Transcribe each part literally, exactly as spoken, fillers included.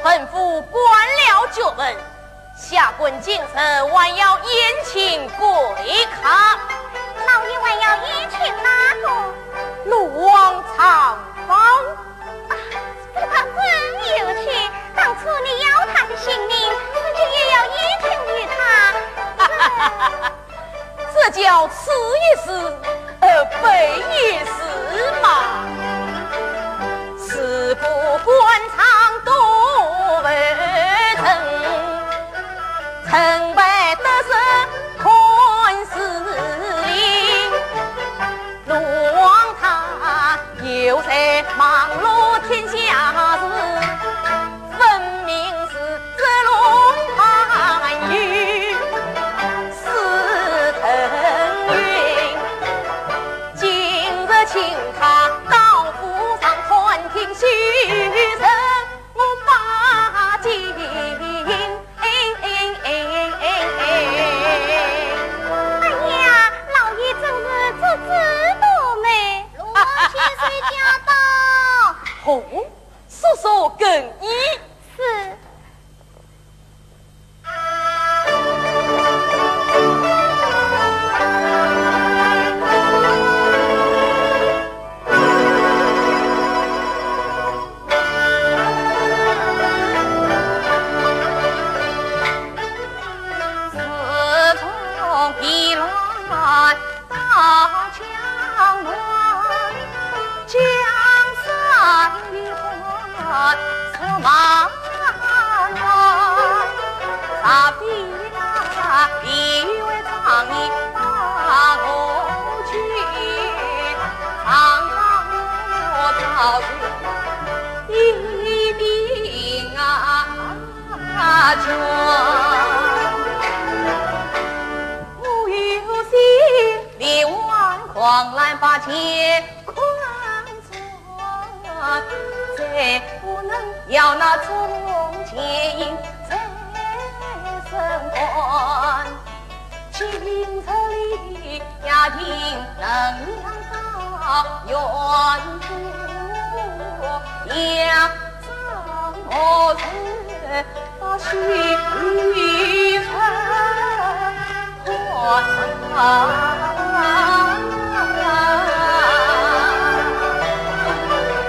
陈府关了阙门，下官今日还要宴请贵客。老爷还要宴请哪个？龙王、张方。啊，这个真有趣。当初你要他的性命，如今也要宴请于他。这叫此一时，呃，非一时嘛。事不关张多为人，成败得失看时令。 龙王他又在忙碌天下事，分明是这龙盘与是腾云。今日请他到府上探听虚实， 我把金哎呀，老爷真是足智多谋。龙王千岁驾到。哦，速速更衣。是。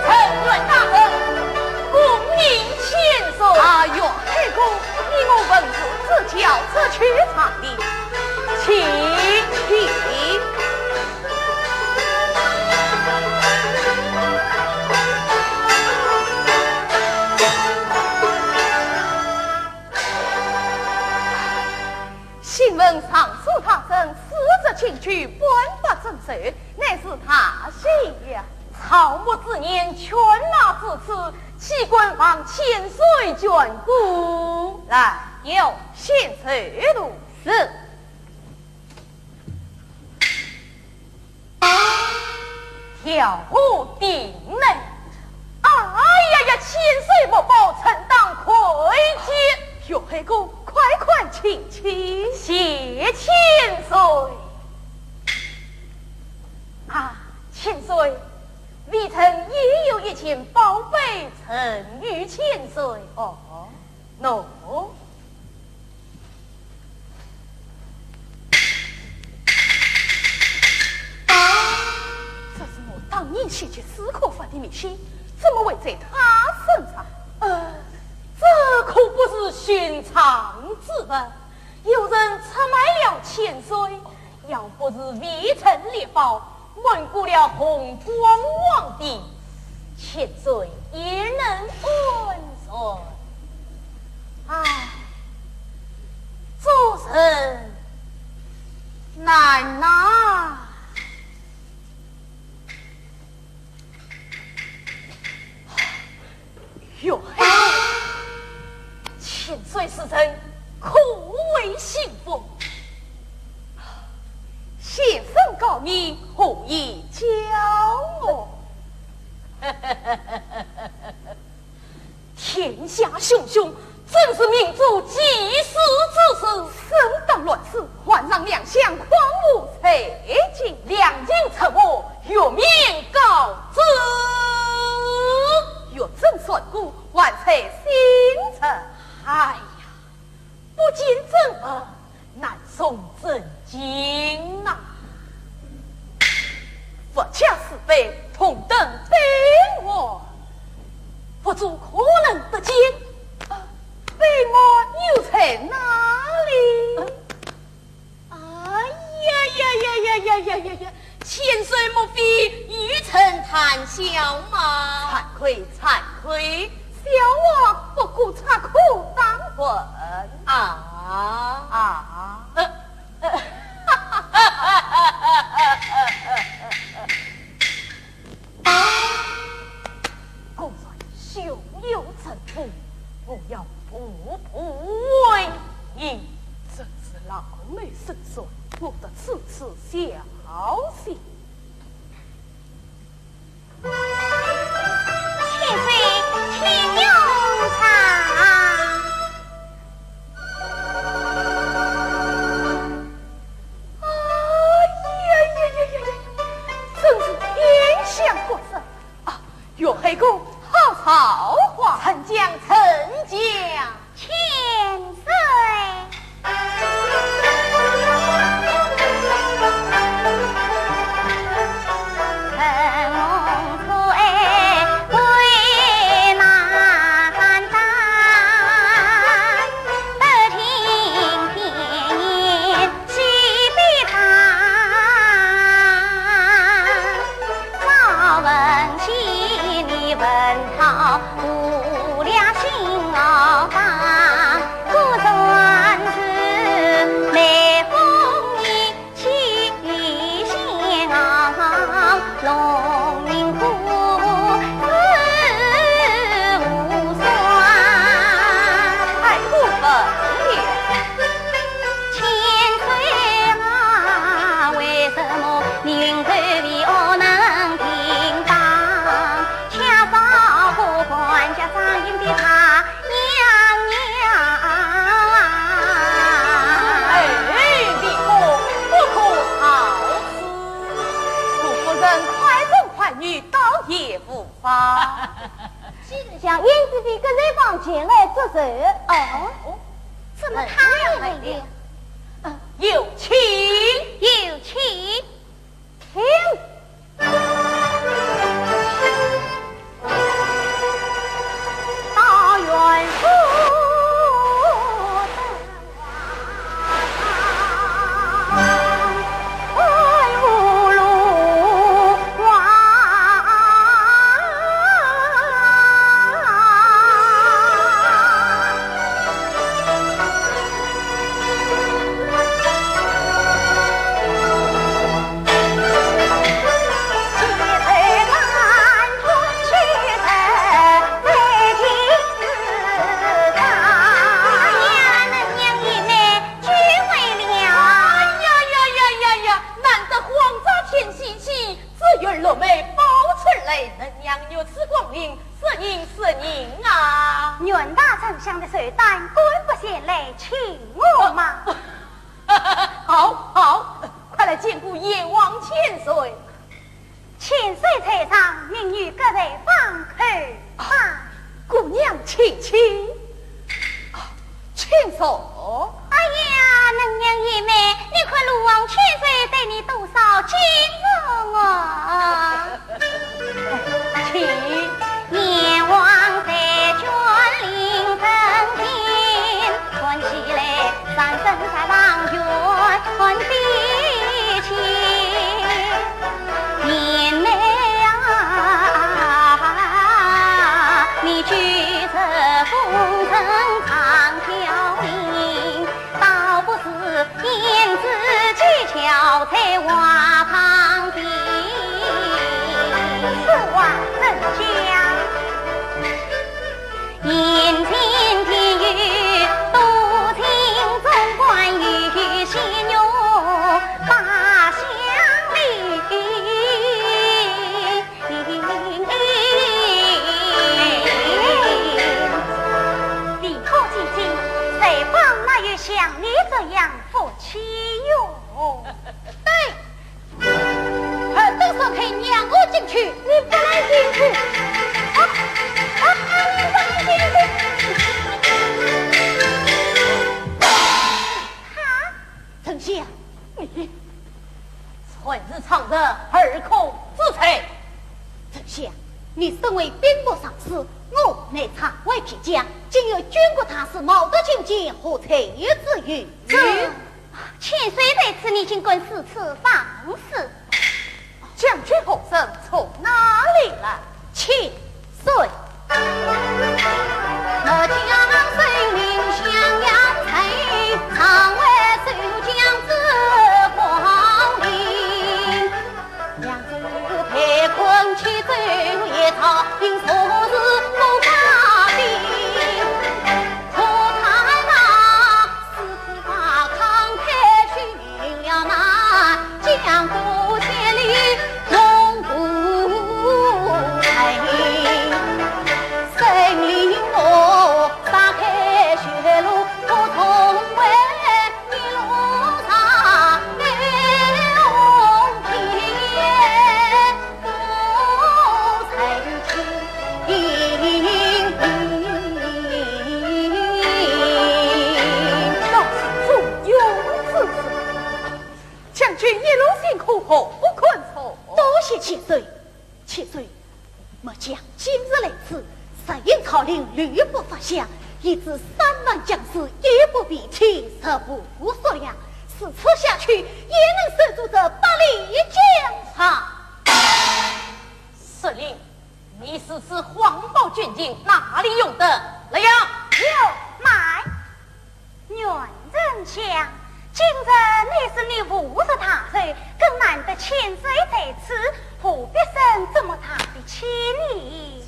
陈阮大人，恭迎千岁。啊，岳太公，你我文武之交，这去长礼，请，请。 请问尚书大人，司职禁军，半百镇守，乃是大喜呀。草木之年，犬马之赐，岂敢忘千岁眷顾？来，有请。是。 调虎离山。哎呀呀，千岁莫报，臣等跪见。岳太公，快快请起。谢千岁。啊，千岁，微臣也有一件宝贝赠与千岁。哦。 喏，这是我当年写给史可法的密信，怎么会在他身上？呃，这可不是寻常之物，有人出卖了千岁，要不是微臣力保， 瞒过了洪光皇帝，千岁焉能安全？唉，做人难呐。 哟嘿，千岁是人，可谓幸福。先生高明，何以教我？天下熊熊， 正是明珠济世之时。生当乱世，皇上两相匡扶在今。两情出没，岳命告知。岳正算过，还在心上。哎呀，不见正文，难送真经呐。佛家慈悲，同登对岸，佛祖可能得见？ 啊，飞马又在哪里？哎呀呀呀呀呀呀，千岁莫非与臣谈笑吗？惭愧惭愧，小王不过插科打诨。啊啊！呃呃果然胸有成竹，我要步步为营。真是老谋深算，我的此次小心。千岁，请用茶。哎呀呀呀呀呀，真是天香国色啊！月黑宫，好造化。臣讲，臣讲。千岁。哎，李公，不可造次。顾夫人快声快语，倒也无妨。既然想，胭脂的跟随方前来作证。哦，怎么她也来了？有请。有请。 哎呀呀呀呀呀，难得皇上添喜气，紫云落梅报春来，能娘如此光临，是人是人啊。阮大丞相的寿诞，敢不前来请我吗？好，好，快来见过燕王千岁。 千岁在上，民女各在房客吧。啊，姑娘请起。啊，请坐。哎呀，能娘贤妹，你看鲁王千岁对你多少敬重啊。请。 此话怎讲？李府千金，谁方哪有像你这样福气哟？对， 门都锁开，让我进去。你不能进去。啊，啊，你不能进去。啊？丞相，你，臣是常人，何苦之罪？丞相，你身为兵部尚书，我乃察卫皮将，今有军国大事，冒得进见，何罪之有？这，千岁在此，你竟敢四处访将军何人，从哪里来？千岁。将军一路辛苦，何不宽恕？多谢千岁。千岁，末将今日来此，实因曹令屡不发饷，以致三万将士衣不蔽体，食无所粮，如此下去，焉能守住这百里疆场？石林，你如此谎报军情，哪里容得？来呀！有，慢。 袁丞相，今日乃是你五十大寿，更难得千岁在此，何必生这么大的气呢？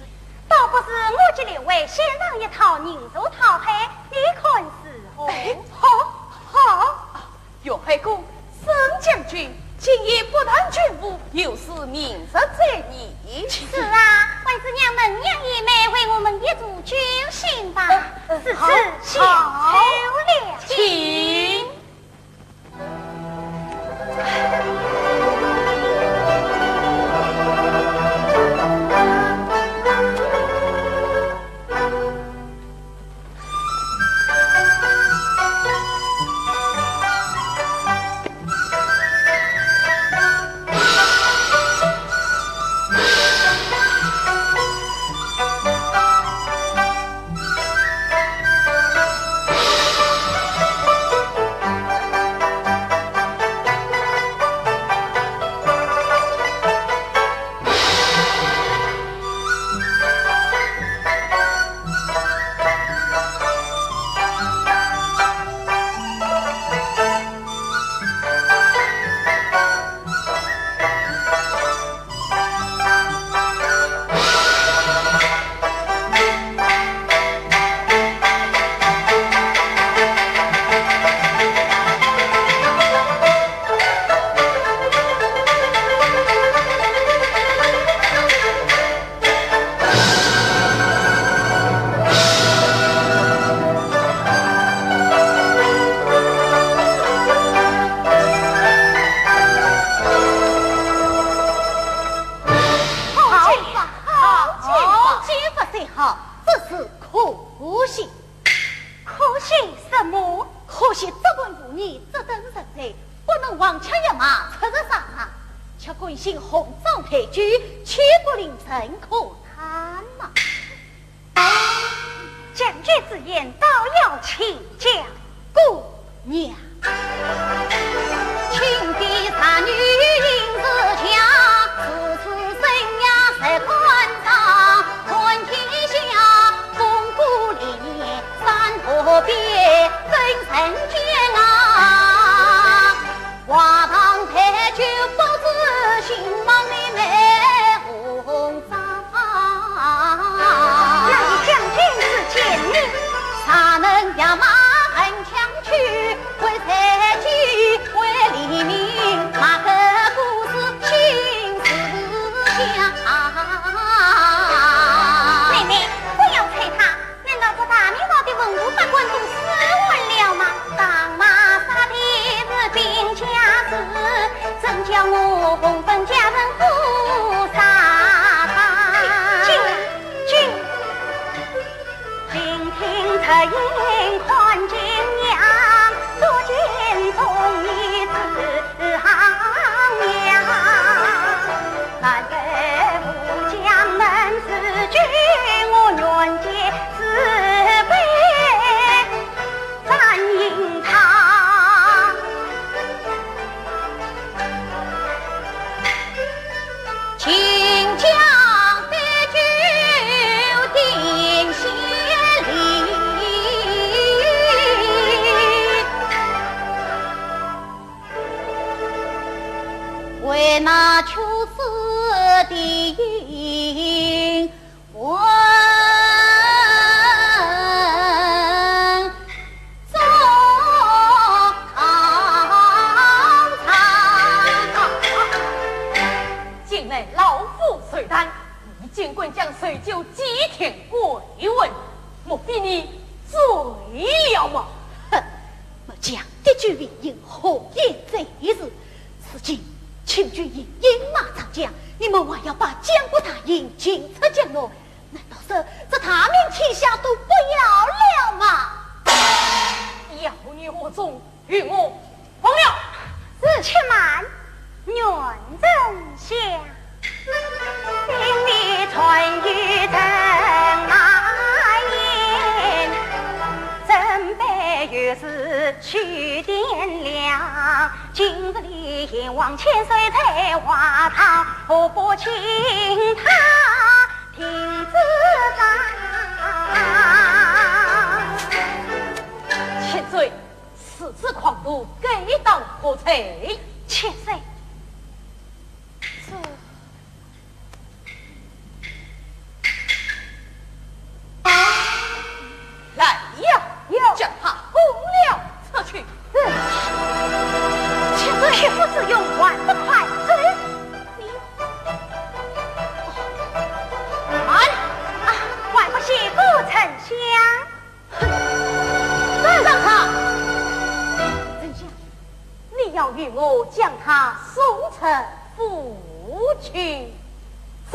倒不如我给列位献上一套人寿套牌，你看如何？哎，好，好。袁海公，沈将军，今夜不但军务，又是命日在内。是啊，还是让门娘姨妹为我们一助救心吧。 如此，好，请，好。受了。请。好剑法，好剑法。好剑法虽好，只是可惜。可惜什么？可惜这般武艺，只等人才，不能黄枪一马，出入沙场，却甘心红装陪酒，岂不令人可叹呐？ 将军之言，倒要请教。姑娘。那以将军之见呢？妹妹，不要催他。 难道这大明朝的文武百官都死完了吗？为那秋色的影魂中唱。近来老夫受弹， 见官将水酒祭天鬼魂，莫非你醉了吗？哼，末将的酒未饮，何言这事？如今请君引兵马上江，你们还要把江国大营请出江南，难道说这大明天下都不要了吗？妖孽惑众，与我 放了。是，且慢，袁丞相。心里存有人马言，怎奈有时去天亮。今日里雁望千岁在华堂，何不请他停止打？千岁， 此次狂徒该当何罪？千岁，这……来呀，有。将他轰了出去。是。千岁，匹夫之勇，还不快走？你……慢！啊，还不谢过丞相？ 哼，让他！丞相，你要与我将他送出府去。是。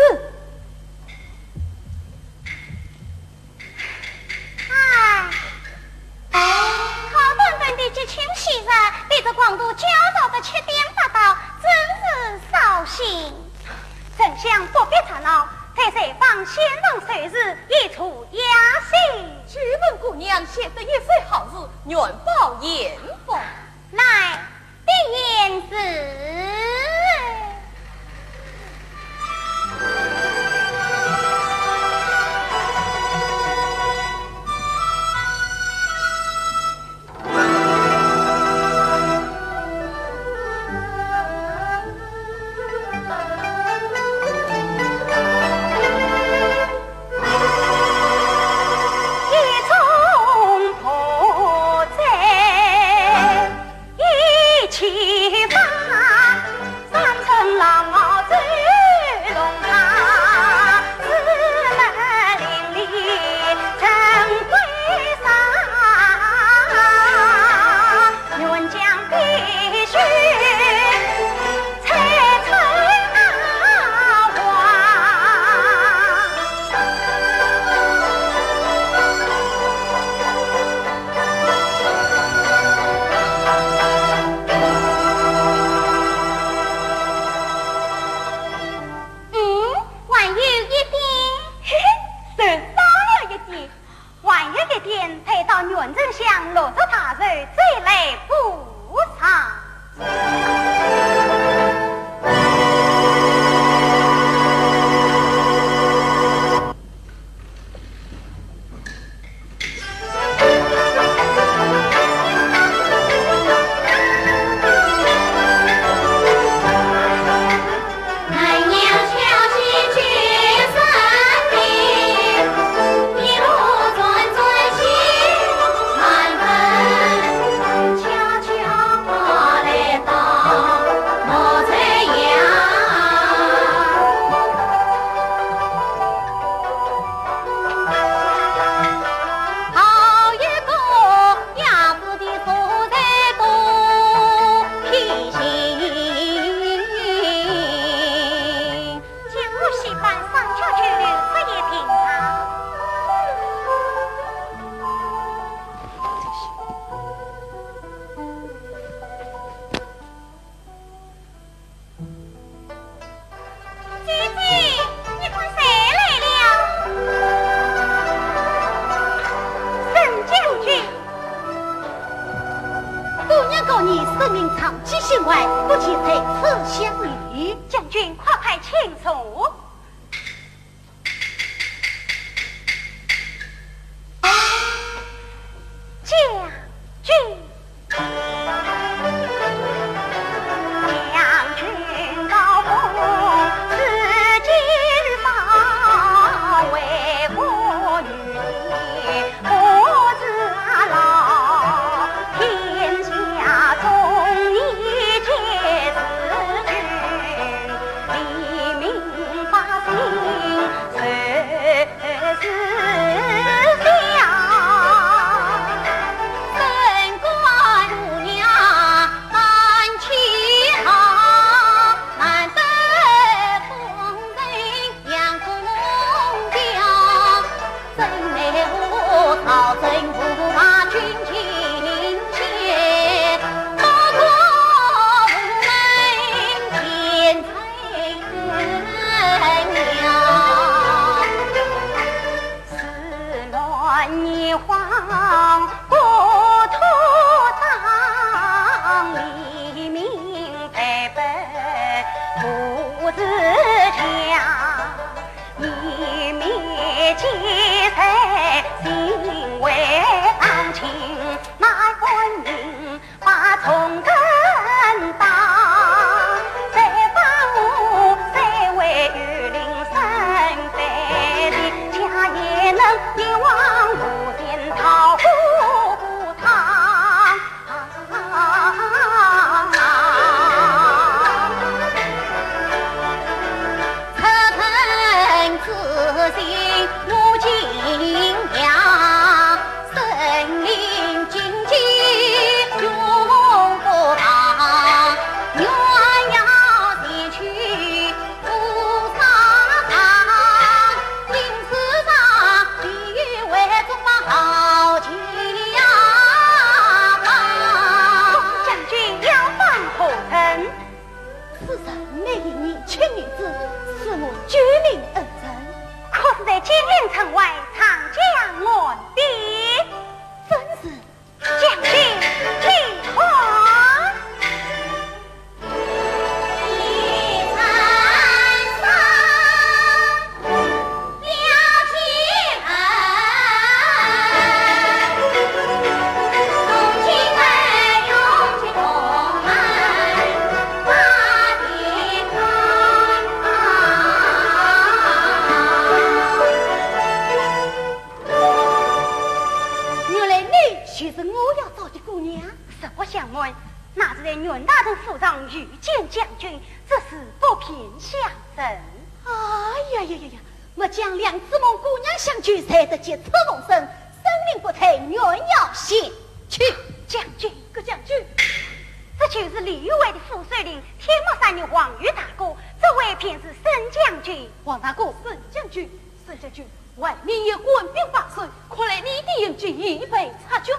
哎，好端端的吉庆喜日，被这狂徒搅扰得七颠八倒，真是扫兴。 丞相不必打恼，待在方先生随时一处雅兴。久闻姑娘写得一首好诗，愿报燕峰。来，闭言诗。你一年轻女子，是我救命恩人。可是在金陵城外，长江岸边，真是将军你看。原来你就是我要找的姑娘。实不相瞒，那是在阮大人府上遇见将军，这是不便相认。哎呀呀呀呀！末将梁子木姑娘相救，才得急出逢生，生命不退，原要前去。将军，葛将军，这就是李员外的副手令，天目山王玉大哥，这位便是沈将军。王大哥，沈将军，沈将军，外面有官兵把守，看来你的行军已被察觉。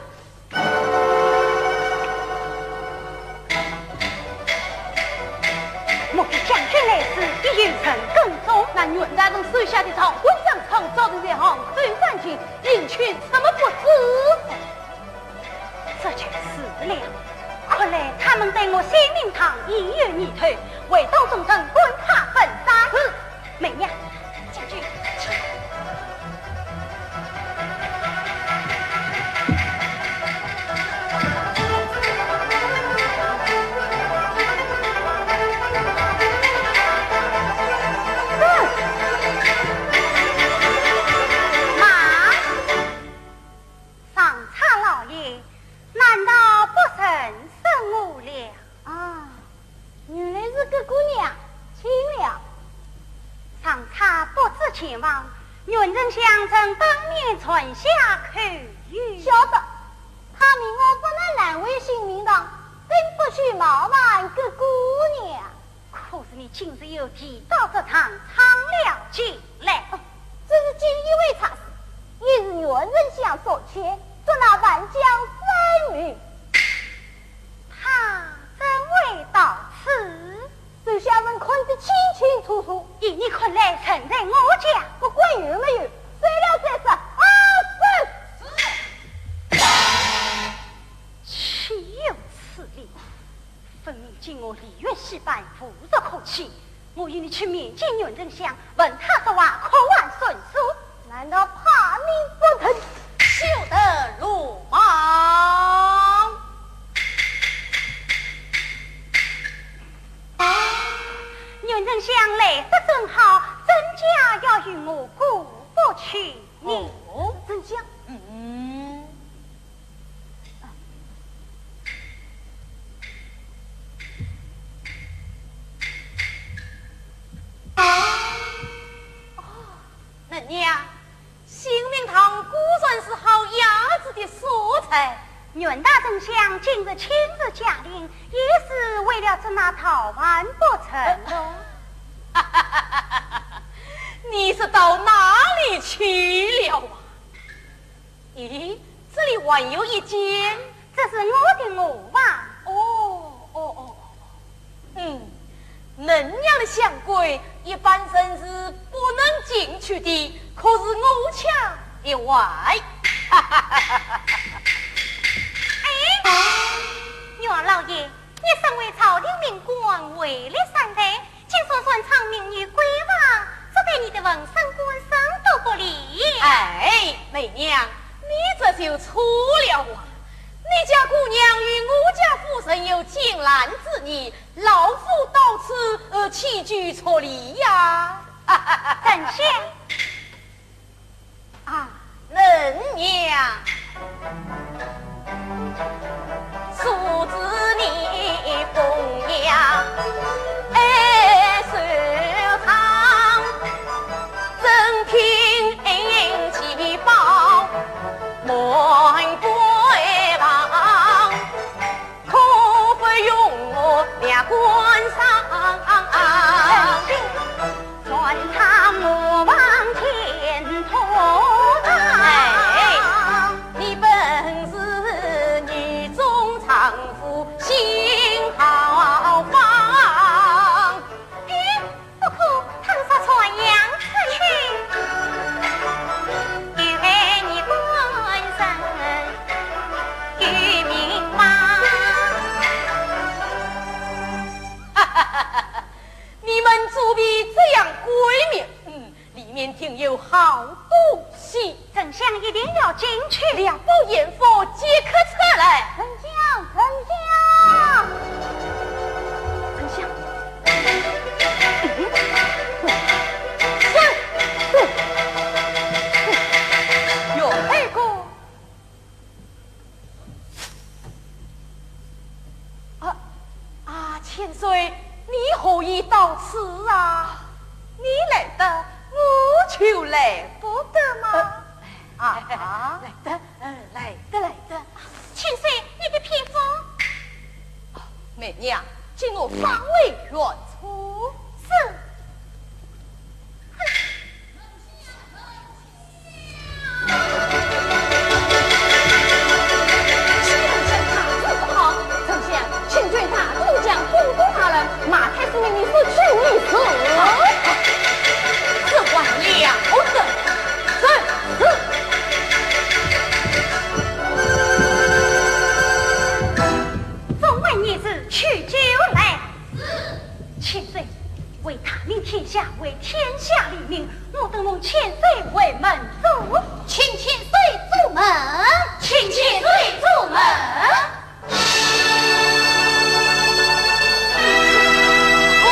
莫非将军来时，已有人跟踪？那阮大人手下的逃官张昌早就在巷口站前，人群怎么不知？这就是了。看来他们在我新明堂已有疑头，回到中正，管他分散。是。 梅娘，将军，请。慢，上差老爷，难道不认识我了？啊， 原来是葛姑娘，请了。上差不知前往，阮丞相曾当面传下口谕。晓得，他命我不能难违新明堂，更不许冒犯葛姑娘。可是你今日又提到这堂，闯了进来。哦，这是锦衣卫差事，也是阮丞相所遣，捉拿叛将孙玉。 他怎会到此？手下人看得清清楚楚。依你看来，人在我家。不管有没有，斩了再说。啊，是。岂有此理！分明今我梨园戏班，无事可去。 我与你去面见阮丞相，问他说话，可还顺遂？难道怕你不成？休得鲁莽！阮丞相来得正好，怎讲要与我过不去呢？哦，怎讲？嗯。 哦，嫩娘，新明堂果然是好押子的所在。阮大丞相今日亲自驾临，也是为了捉拿逃犯不成？你是到哪里去了啊？ 咦，这里还有一间。这是我的卧房。哦，哦，哦，哦。嗯，嫩娘的香闺，一般人是不能进去的，可是我却例外。哎，阮老爷，你身为朝廷命官，位列三代， 竟说擅闯民女闺房，这对你的文生官声都不利。哎，梅娘，你这就错了啊！你家姑娘与我家夫人有金兰之谊，老夫到此，呃，岂居错例呀？丞相。 啊，嫩娘。哎，你本是女中丈夫心豪放。面定有好东西。丞相一定要进去。两包盐火即刻出来。丞相，丞相。丞相。是，是，是。哟，二哥。 啊，啊，千岁，你何以到此啊？你来得，我就来不得吗？呃，啊，来得，呃，来得，来得。千岁，你的偏方。哦，梅娘，请我返回原处。是。 丞相，请准大都督将公公押来，马太师命你速去一次。是完了的。是，是。总管你是去就来。 千岁，为大明天下，为天下黎民，我等蒙千岁为门主。请千岁做门。请千岁做门。跪。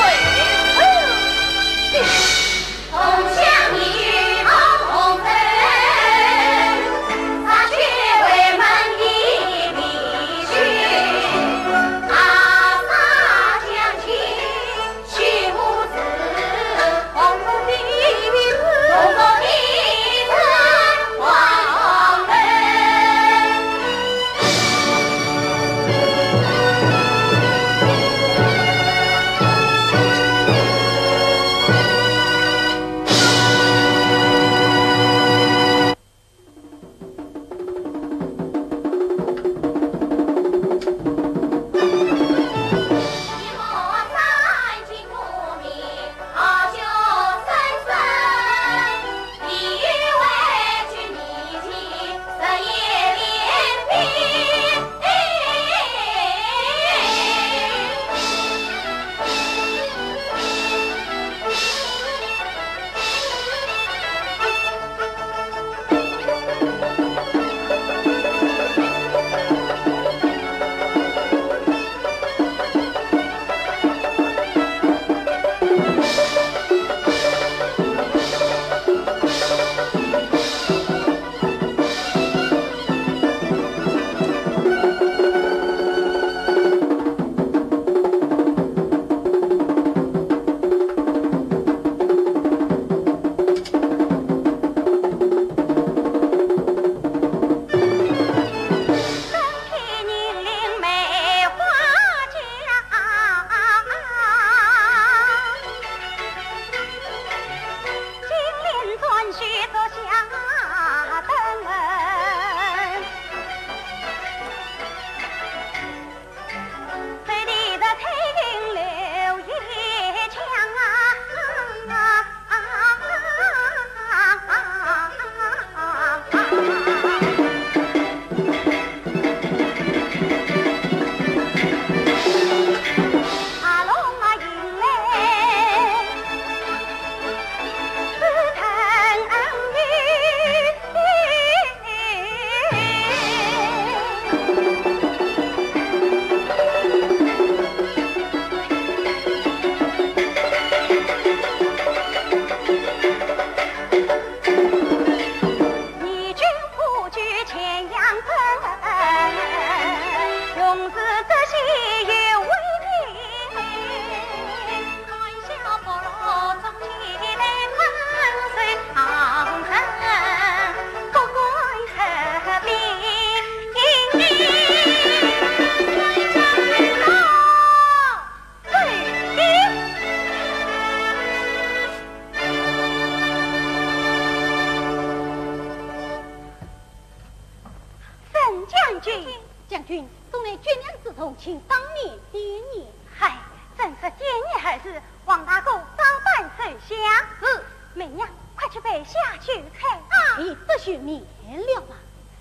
沈将军。将军，送来军粮之中，请当面点验。嗨，正是点验二字，王大哥照办收下。是。梅娘，快去备下酒菜。啊。你这就免了吧。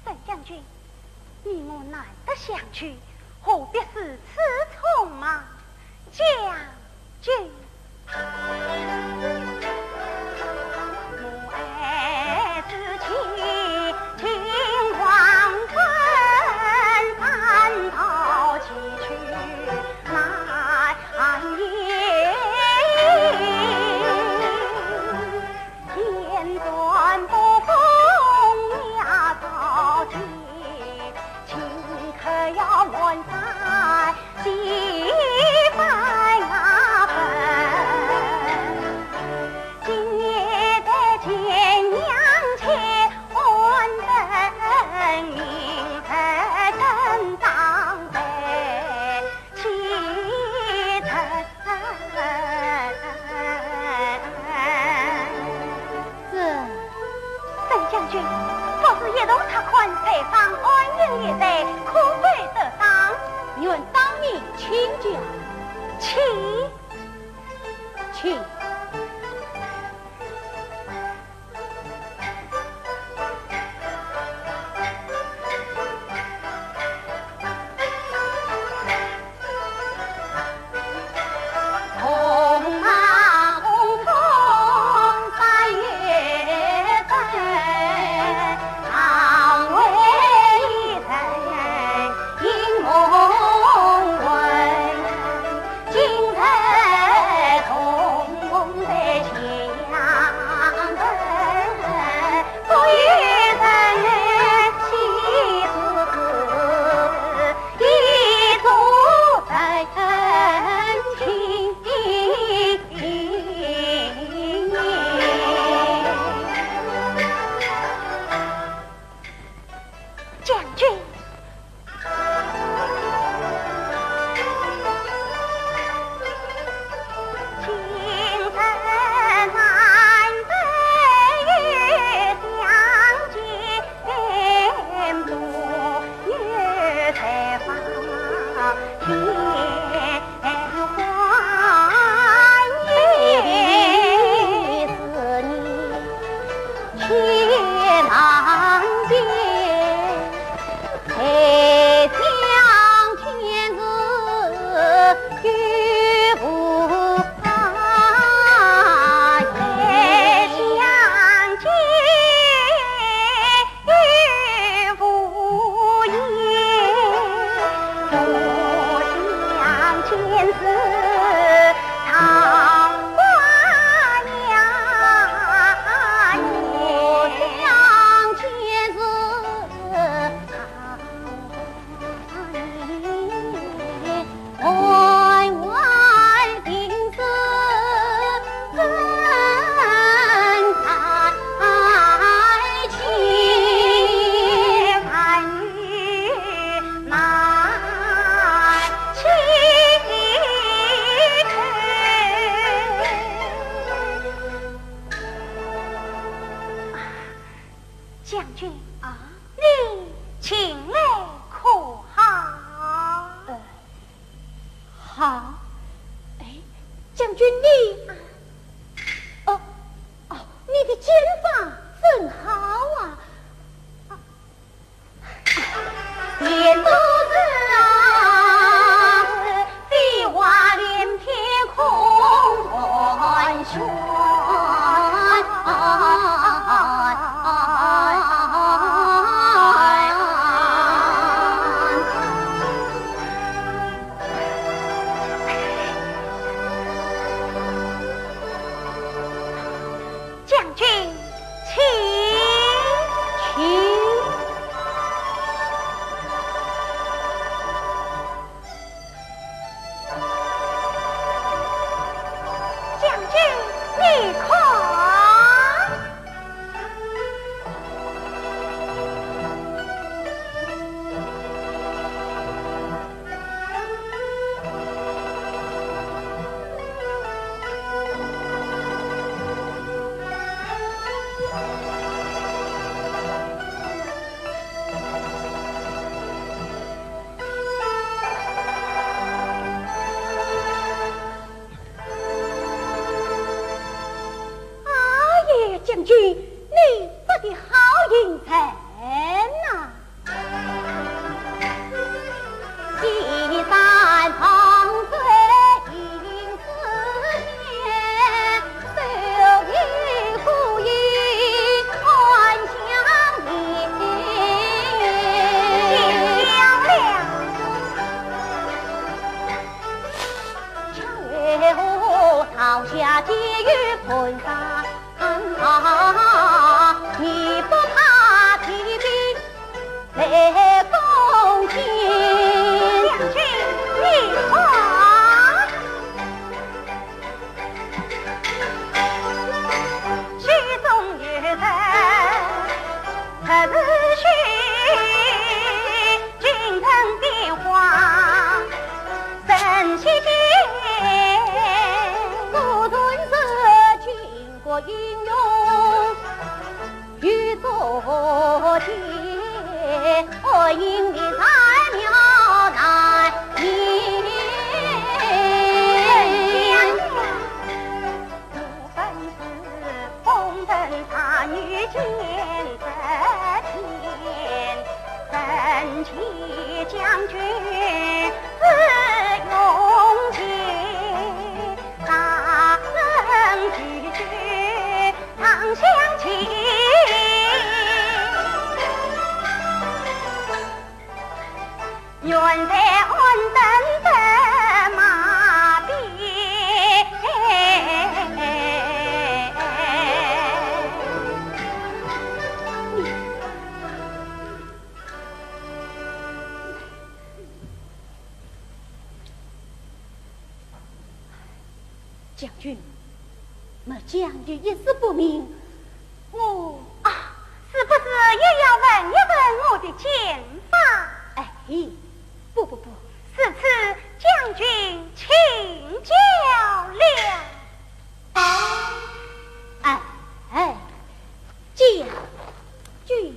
沈将军，你我难得相聚，何必如此匆忙？将军。对方安营一带，可否得当？愿当面请教。请。请。将军。将军啊，你近来可好？呃，好。哎，将军你……啊。哦，哦，你的肩法真好啊。啊。将军，请。请。将军，你看。 哎呀，将军，你发的好银针呐！ 将军，你看。将军，末将军一事不明，我……啊，是不是也要问一问我的剑法？哎，不不不，如此将军请教了。哎哎，将军。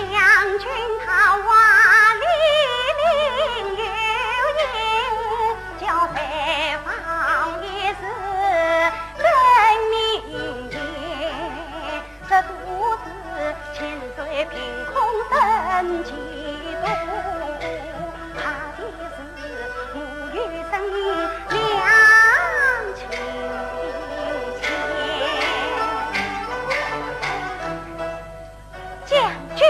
将军桃花李陵有言，叫谁放一时真名言。这都是千岁凭空生几度，怕的是我有生命两清钱。将军。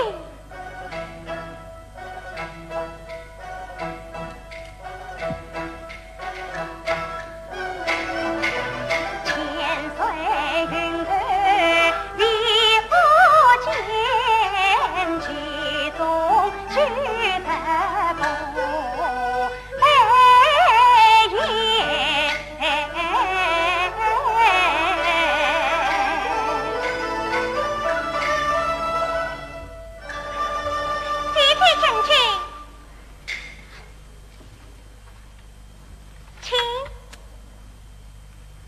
请，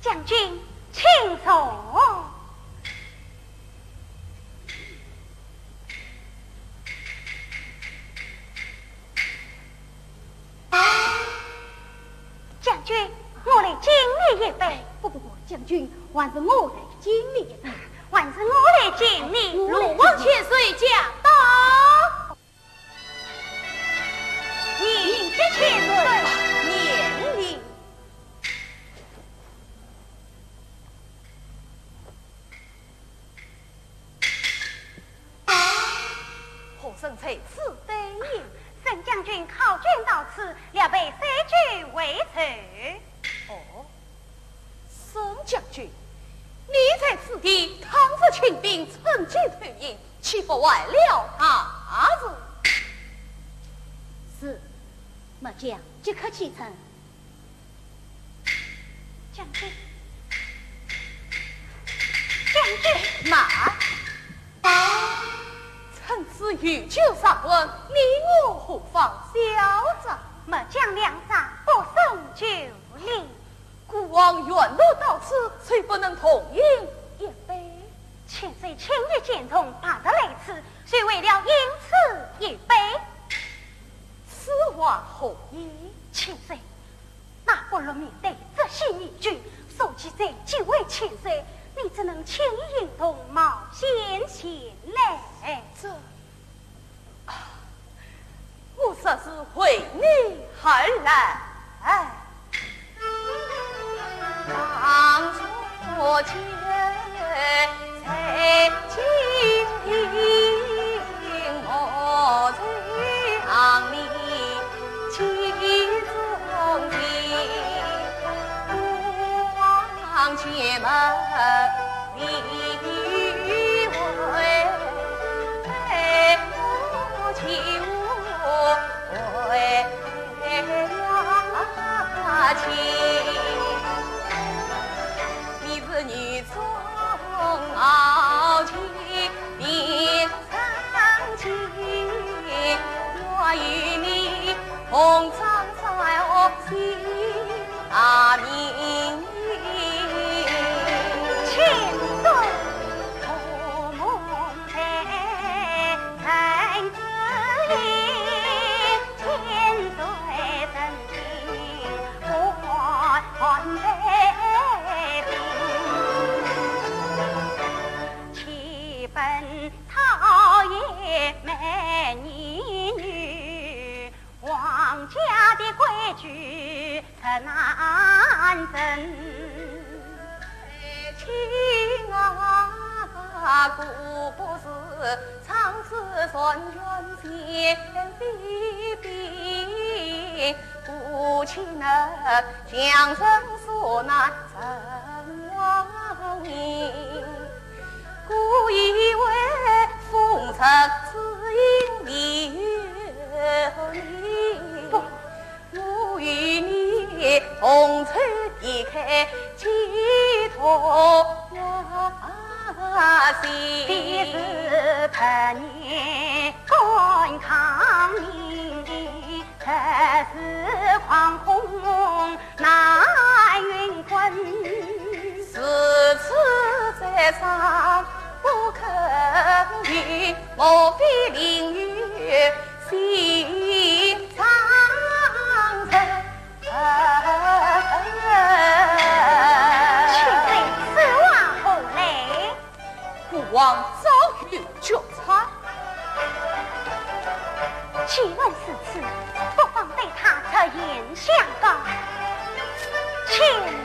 将军，请坐。将军，我来敬你一杯。不不不，将军，还是我来敬你一杯。还是我来敬你。我来敬你。鲁王千岁驾到。 迎接千岁。免礼。何人在此等候？沈将军考卷到此，料备三军围城。哦。 沈将军，你在此地倘若请病，趁机偷饮，岂不坏了大事？是，末将即刻启程。将军，将军。慢！趁此有酒上问，你我何妨小酌？末将两杯不胜酒力。 孤王沿路到此，谁不能同饮一杯？千岁亲御剑中，白日来此，谁为了饮此一杯？此话何意？千岁，那不落面对这些年久，所以才几位千岁，你只能轻易行动，冒险前来。这 我实是为你而来。请坐。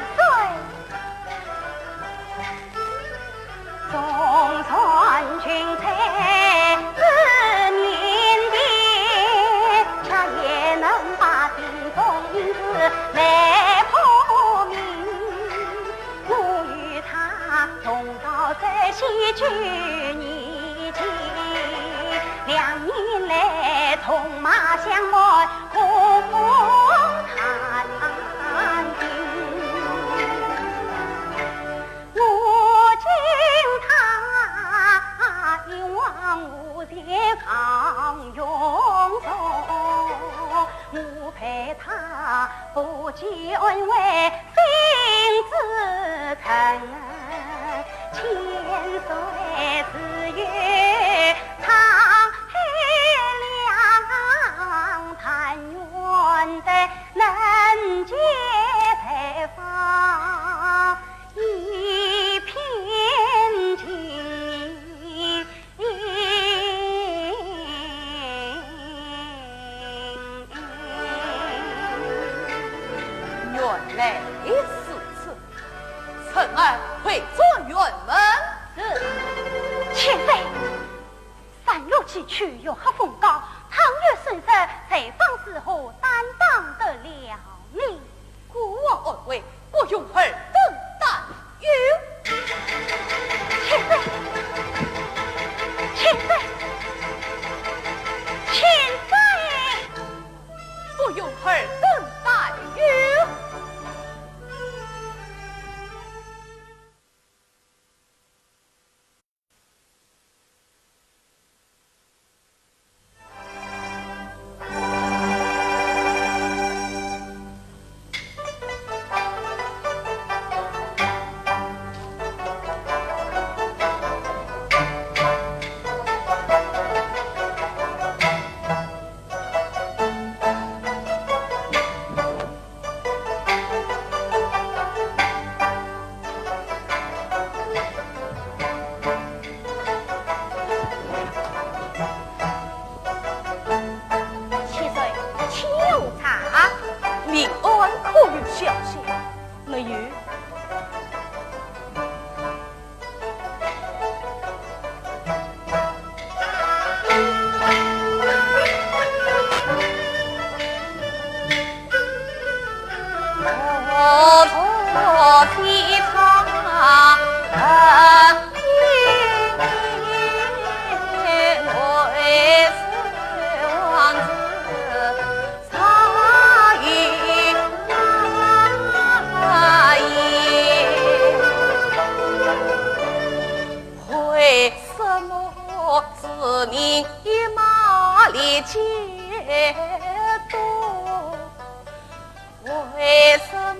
为什么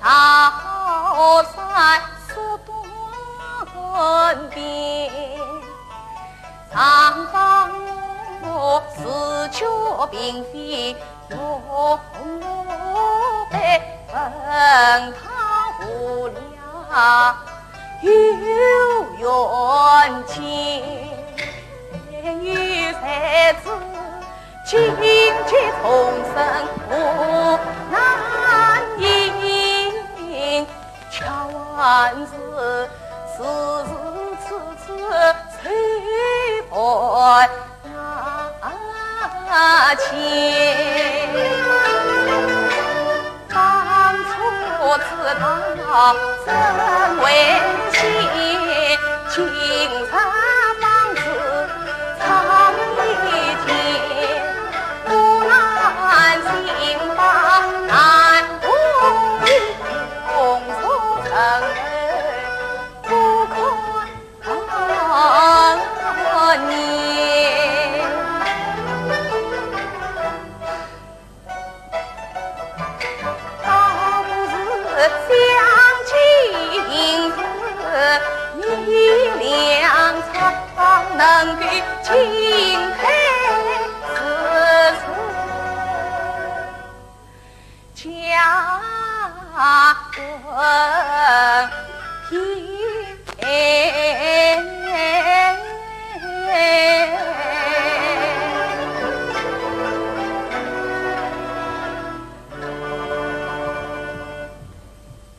高山缩短边？上方我自觉并非永不分他无聊。 有缘见，谁知今夕重生我难迎。巧还是时时处处愁烦 啊，情。当初知道怎会谢，今日方知长夜天。我难心把难过与风霜承受，不可 啊，你倒不如相敬如宾，两情能够情配似水。 家文天。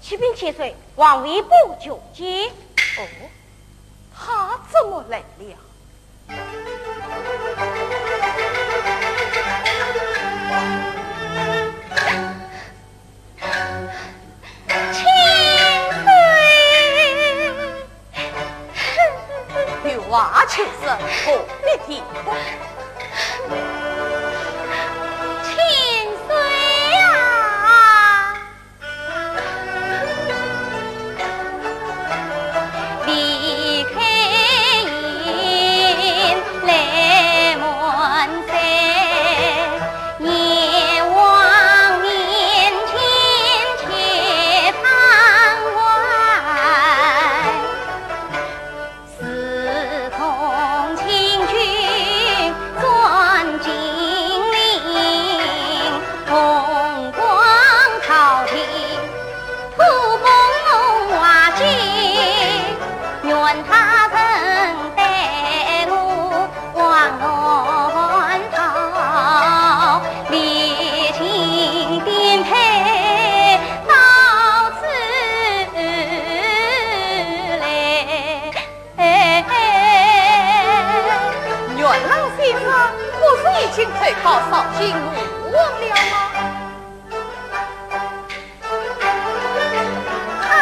启禀千岁，王礼部求见。哦，他怎么来了？ 千岁。有话就说，何必停顿？千岁啊！ 离开营来门山，眼望面前铁窗外。 自从清军转金陵，红光照地，土崩瓦解，愿他曾带路往南逃，历经颠沛到此来。 哎，哎，哎，元老先生，不是已经投靠绍兴吴王了吗？哎，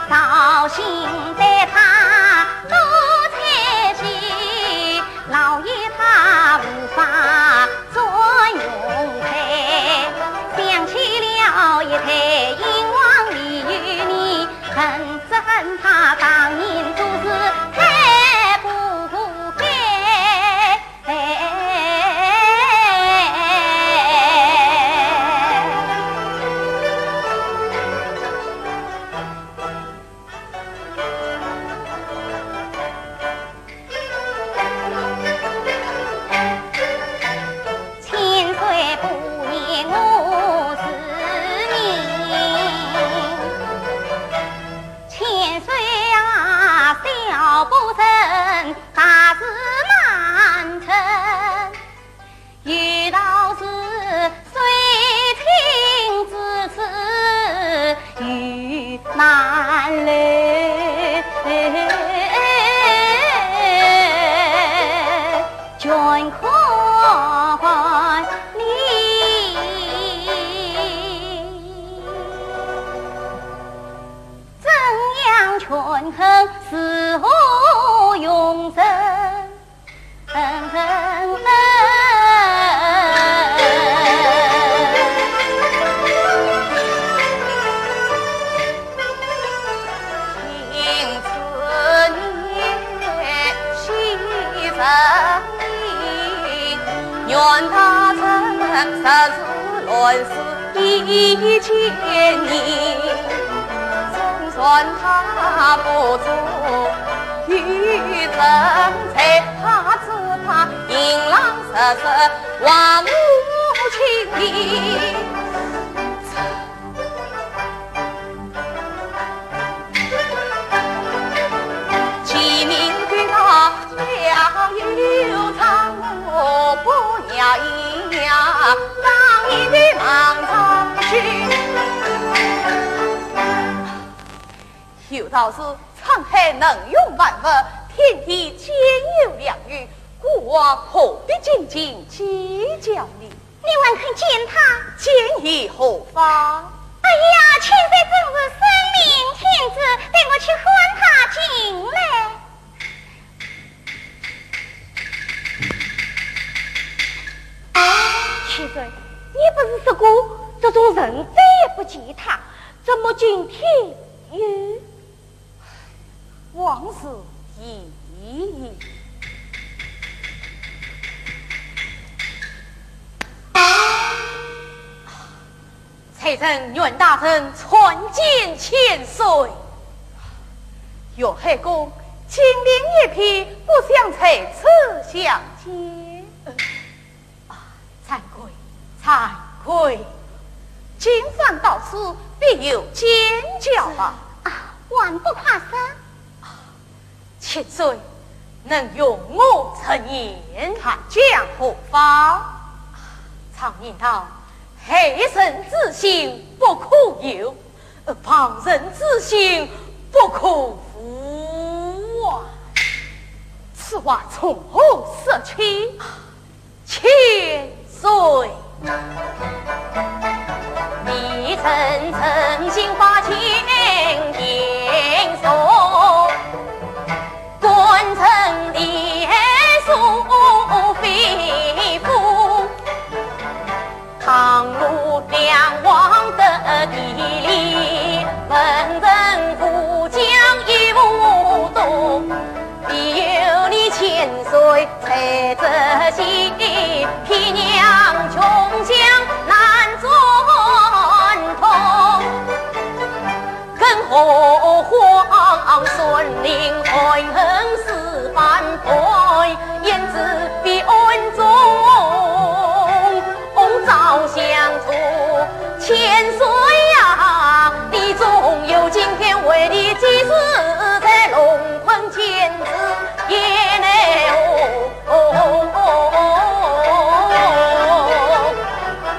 绍兴对他多猜忌，老爷他无法 转用才，想起了一代英王李元年，恨只恨他当年做事太不该。千岁不言我是命，千岁啊，小不忍大事难成。 有道是水清之处鱼难留，全看你怎样权衡是何用人。阮大铖实是乱世一千年，总算他不做与人才，他只怕银郎实是望母亲的。 其名对他家有长，我不要呀，当年的孟尝君。有道是沧海能容万物，天地间有两鱼，故而何必斤斤计较呢？ 你还肯见他？见又何妨？哎呀，千岁真是圣明天子，待我去唤他进来。千岁，你不是说过这种人再也不见他，怎么今天又…… 往事已矣。才人阮大铖参见千岁。岳海公，金陵一片，不想在此相见。 惭愧，惭愧。今番到此，必有见教吧？啊，还不快说！千岁，能容我直言？他讲何方？常言道，害人之心不可有，呃，旁人之心不可无啊。此话从何说起？ 千岁。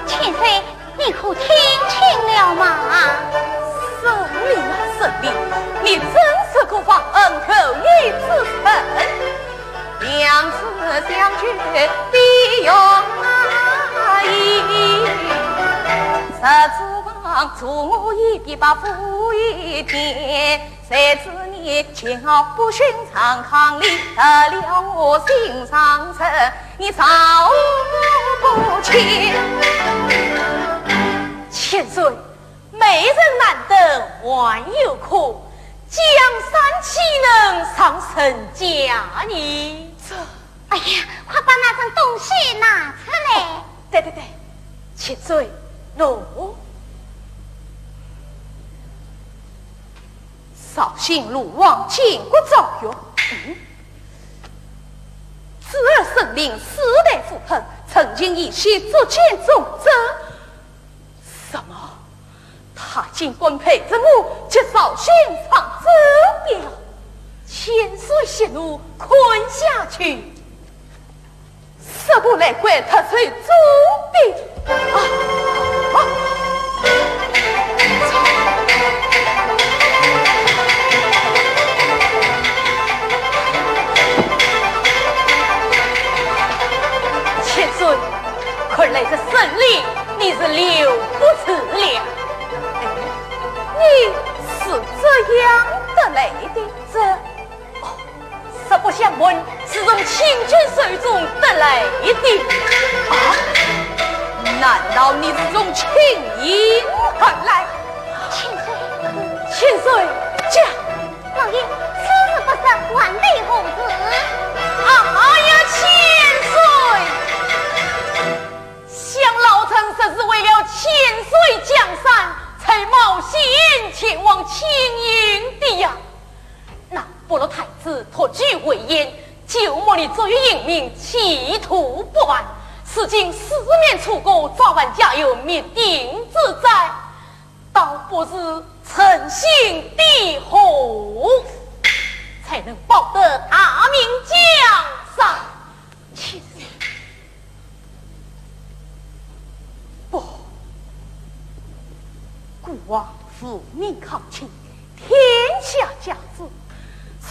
千岁，你可听清了吗？圣明啊，圣明，你真是个忘恩负义之人。 千岁， 美人难得还有空，江山岂能上人家呢？这……哎呀，快把那身东西拿出来。对对对，千岁，喏。绍兴鲁王建国诏曰：嗯，子儿圣明，世代父恒，成群以息，足见忠贞。 什么？他竟敢陪着我去绍兴唱奏表？千岁息怒，看下去。什么来怪他吹奏表？啊，啊！千岁， 看来这圣令你是留不住了。哎，你是怎样得来的？这……哦，实不相瞒，是从卿君手中得来的。啊？难道你是从卿营而来？千岁，千岁，讲！ 老爷，此事不说，还待何时？啊呀，千岁！过不完，如今四面楚歌，早晚皆有灭顶之灾，倒不如趁兴点火，才能保得大明江山。 不，孤王父命康亲，天下甲子，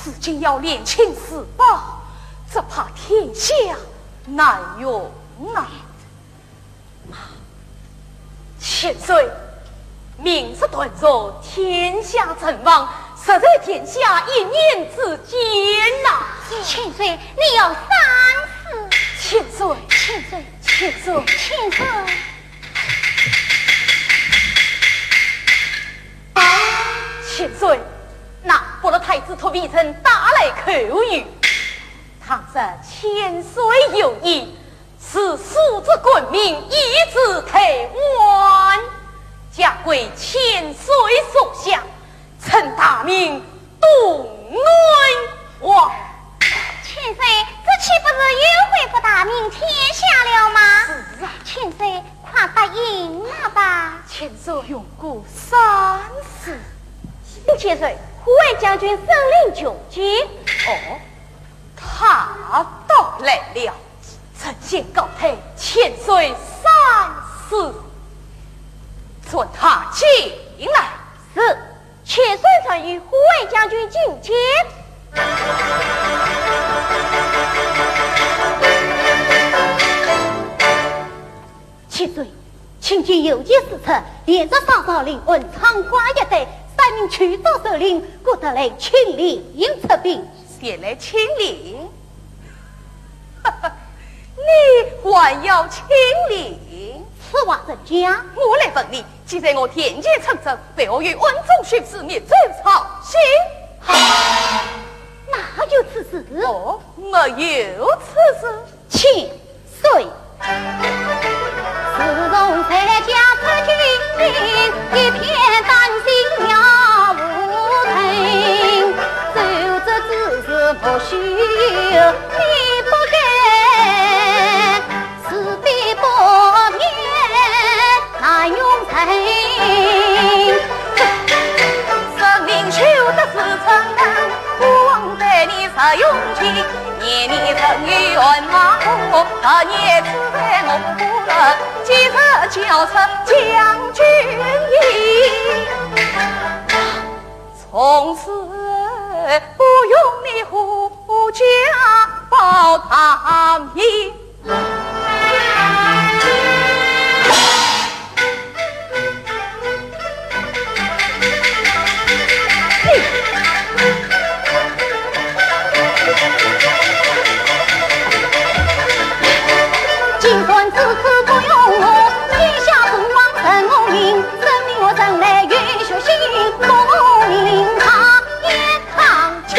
如今要联亲试保，只怕天下难容啊。千岁，明日断族，天下存亡，实在天下一念之间呐。千岁，你要三思。千岁，千岁，千岁，千岁。千岁，那不勒太子托微臣带来口谕，倘若千岁有意， 是速之官命，移至台湾，加归千岁所辖，称大明东安王。千岁，这岂不是又恢复大明天下了吗？是啊。千岁，快答应了吧。千岁，容我三思。请千岁，护卫将军孙林求见。哦，他到来了。 臣先告退，千岁三思。传他进来。是，千岁传谕，护卫将军觐见。千岁， 卿前有意四出，连日上朝临安，仓皇一带，三名求助首领，各得来请令出禀。前来请令？你还要请令？此话怎讲？我来问你，既然我田间称臣，为何又暗中徇私，密奏朝信？哪有此事？哦，没有此事。 千岁。自从在家出京，一片丹心妙无痕。守则之事莫须有，你不敢，是非不免难容忍。人民求得是真能，孤王待你实用情。 念你曾有鞍马和，何年此番我不乐？今日叫声将军意，从此不用你护驾保大明。 今番此事不用我，天下存亡任我命，生命我仍来有血性，功名他也看清。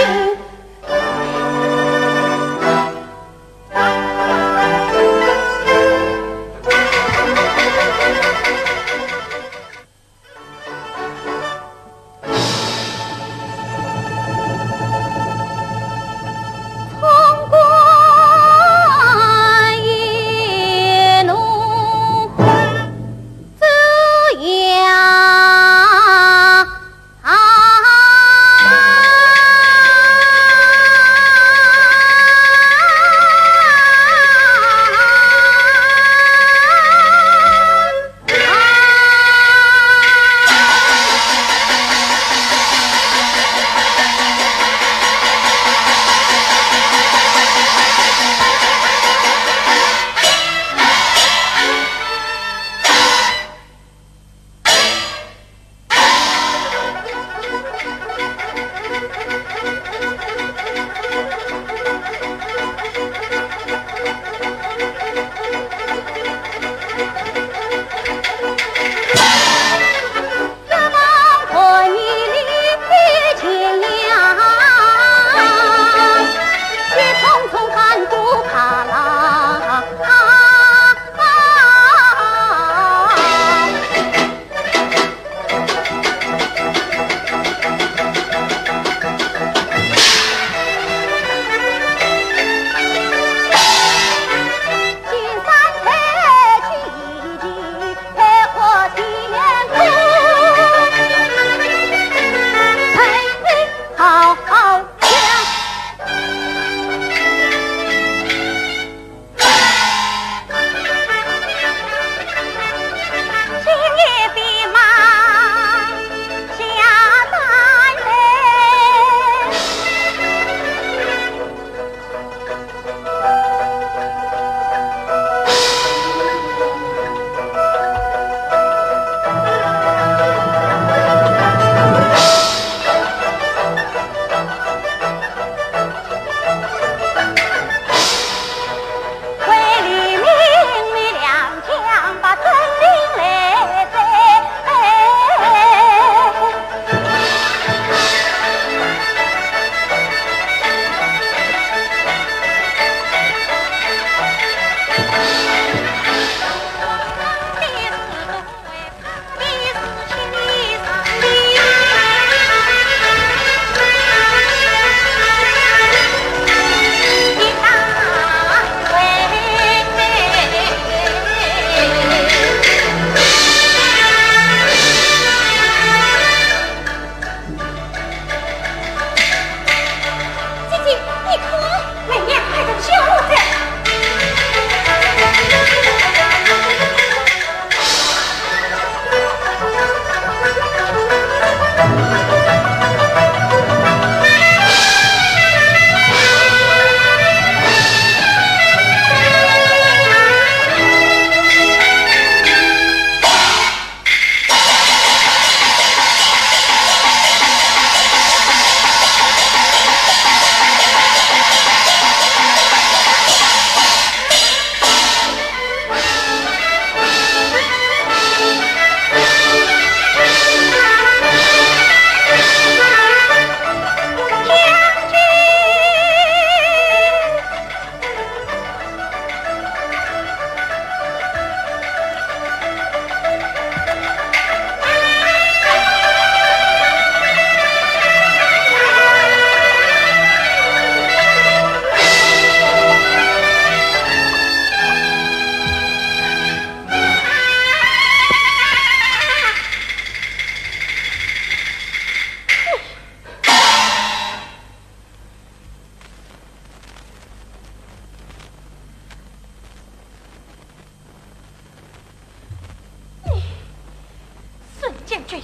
君，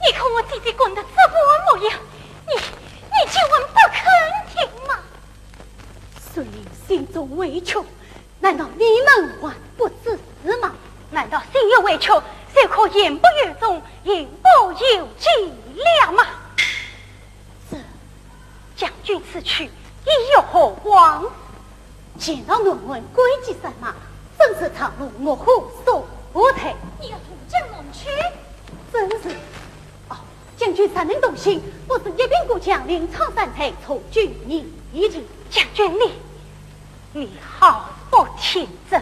你看我姐姐滚得这般模样，你，你竟然不肯听吗？素英心中委屈，难道你们还不知吗？难道心有委屈，就可言不由衷，言不由衷了吗？这，将军此去意欲何往？ 前来问问关照山脉，正是长路，我何所不退？你要渡江南去？正是。哦，将军尚能动心，不知一并过江临沧山，再从军一计。将军你，你好不听真。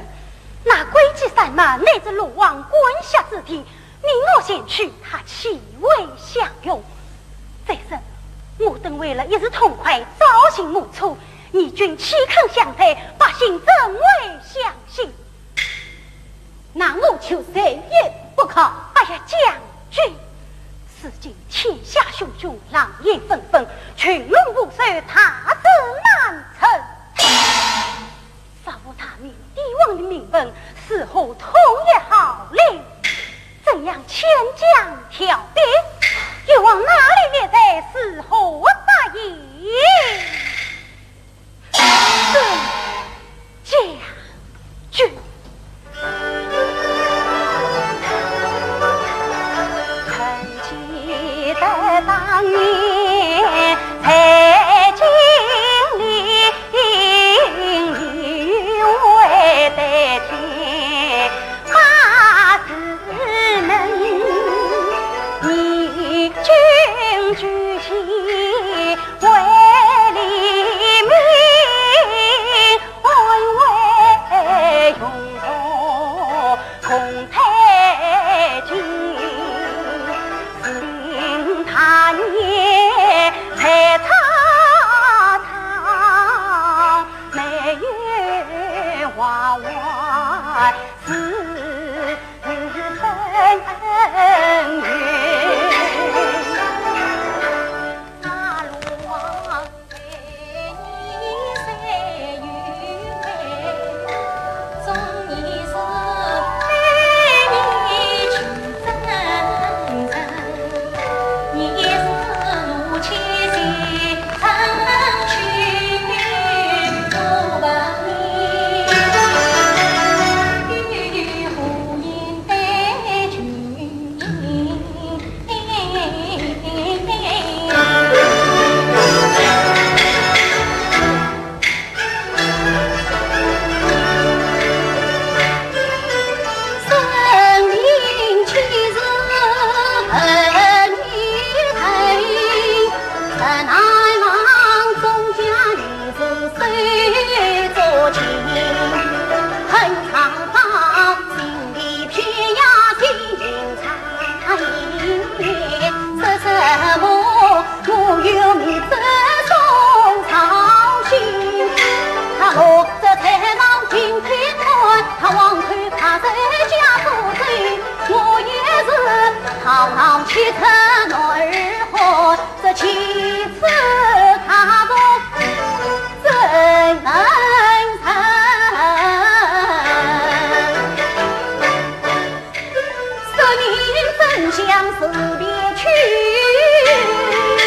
那关照山脉乃是鲁王管辖之地， 你我前去，他岂会享用？再说，我等为了一时痛快，朝夕暮促，你军岂肯相退，百姓怎会相信？那我就谁也不靠。哎呀，将军，如今天下汹汹，狼烟纷纷，群龙无首，大势难成。 若无大明帝王的命文，如何统一号令？怎样牵强调兵？又往哪里觅得如何大营？将军。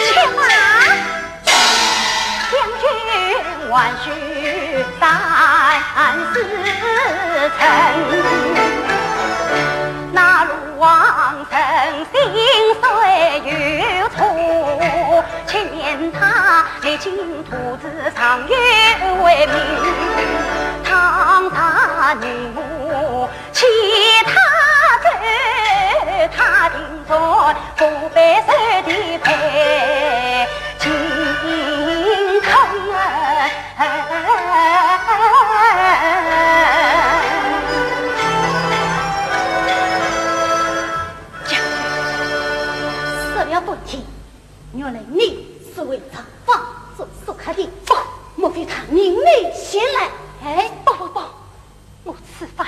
且慢！将军还须三思忖。那鲁王诚心虽有错，且念他历经 徒之长远为民，倘若你我其他走，他定然不必受地配，尽坑啊！将军，说了半天， 原来你是为张方做宿客的。不，莫非他另觅闲来？哎，不不不，我此番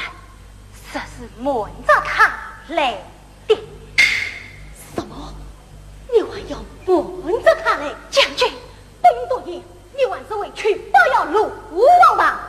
实是瞒着他来的。什么？你还要瞒着他来？将军，本王多言，你还是回去报与鲁王吧。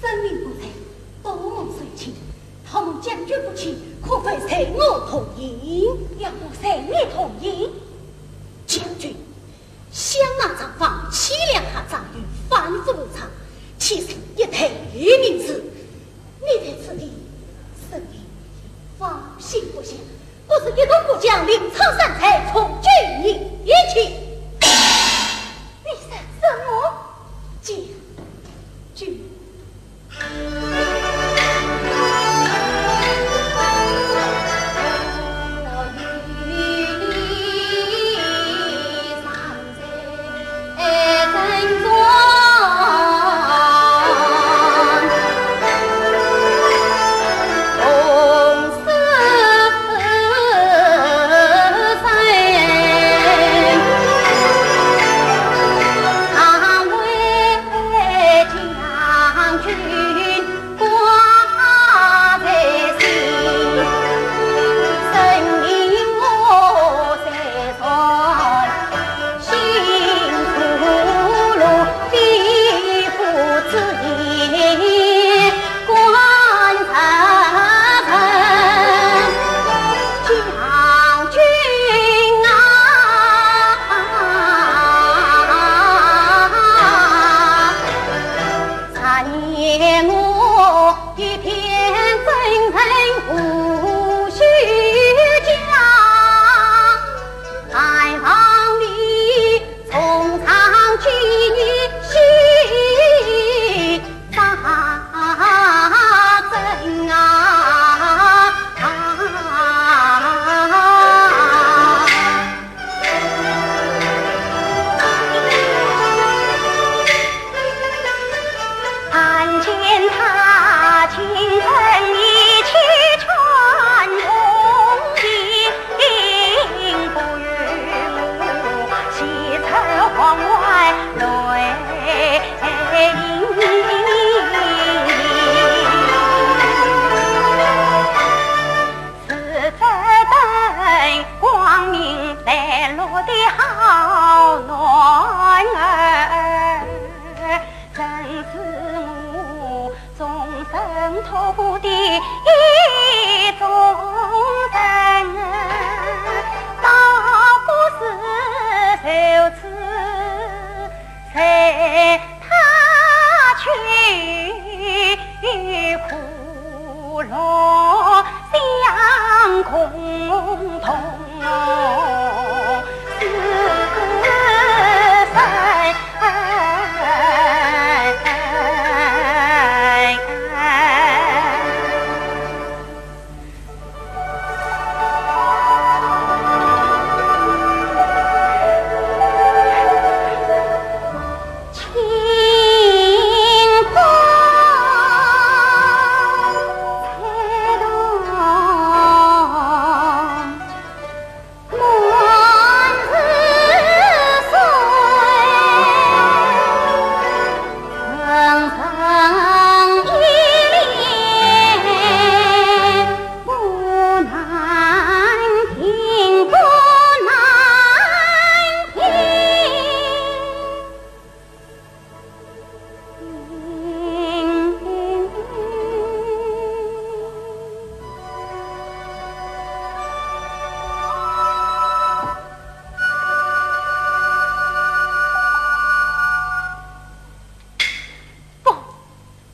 生命不在，多蒙垂青。倘若将军不弃，可否随我同行？要我随你同行？将军，想那张方凄凉下状元，反复无常，岂是一代名士？你在此地，生命放心不下，不如一同过江临沧山，再重聚义气。你说什么？将军。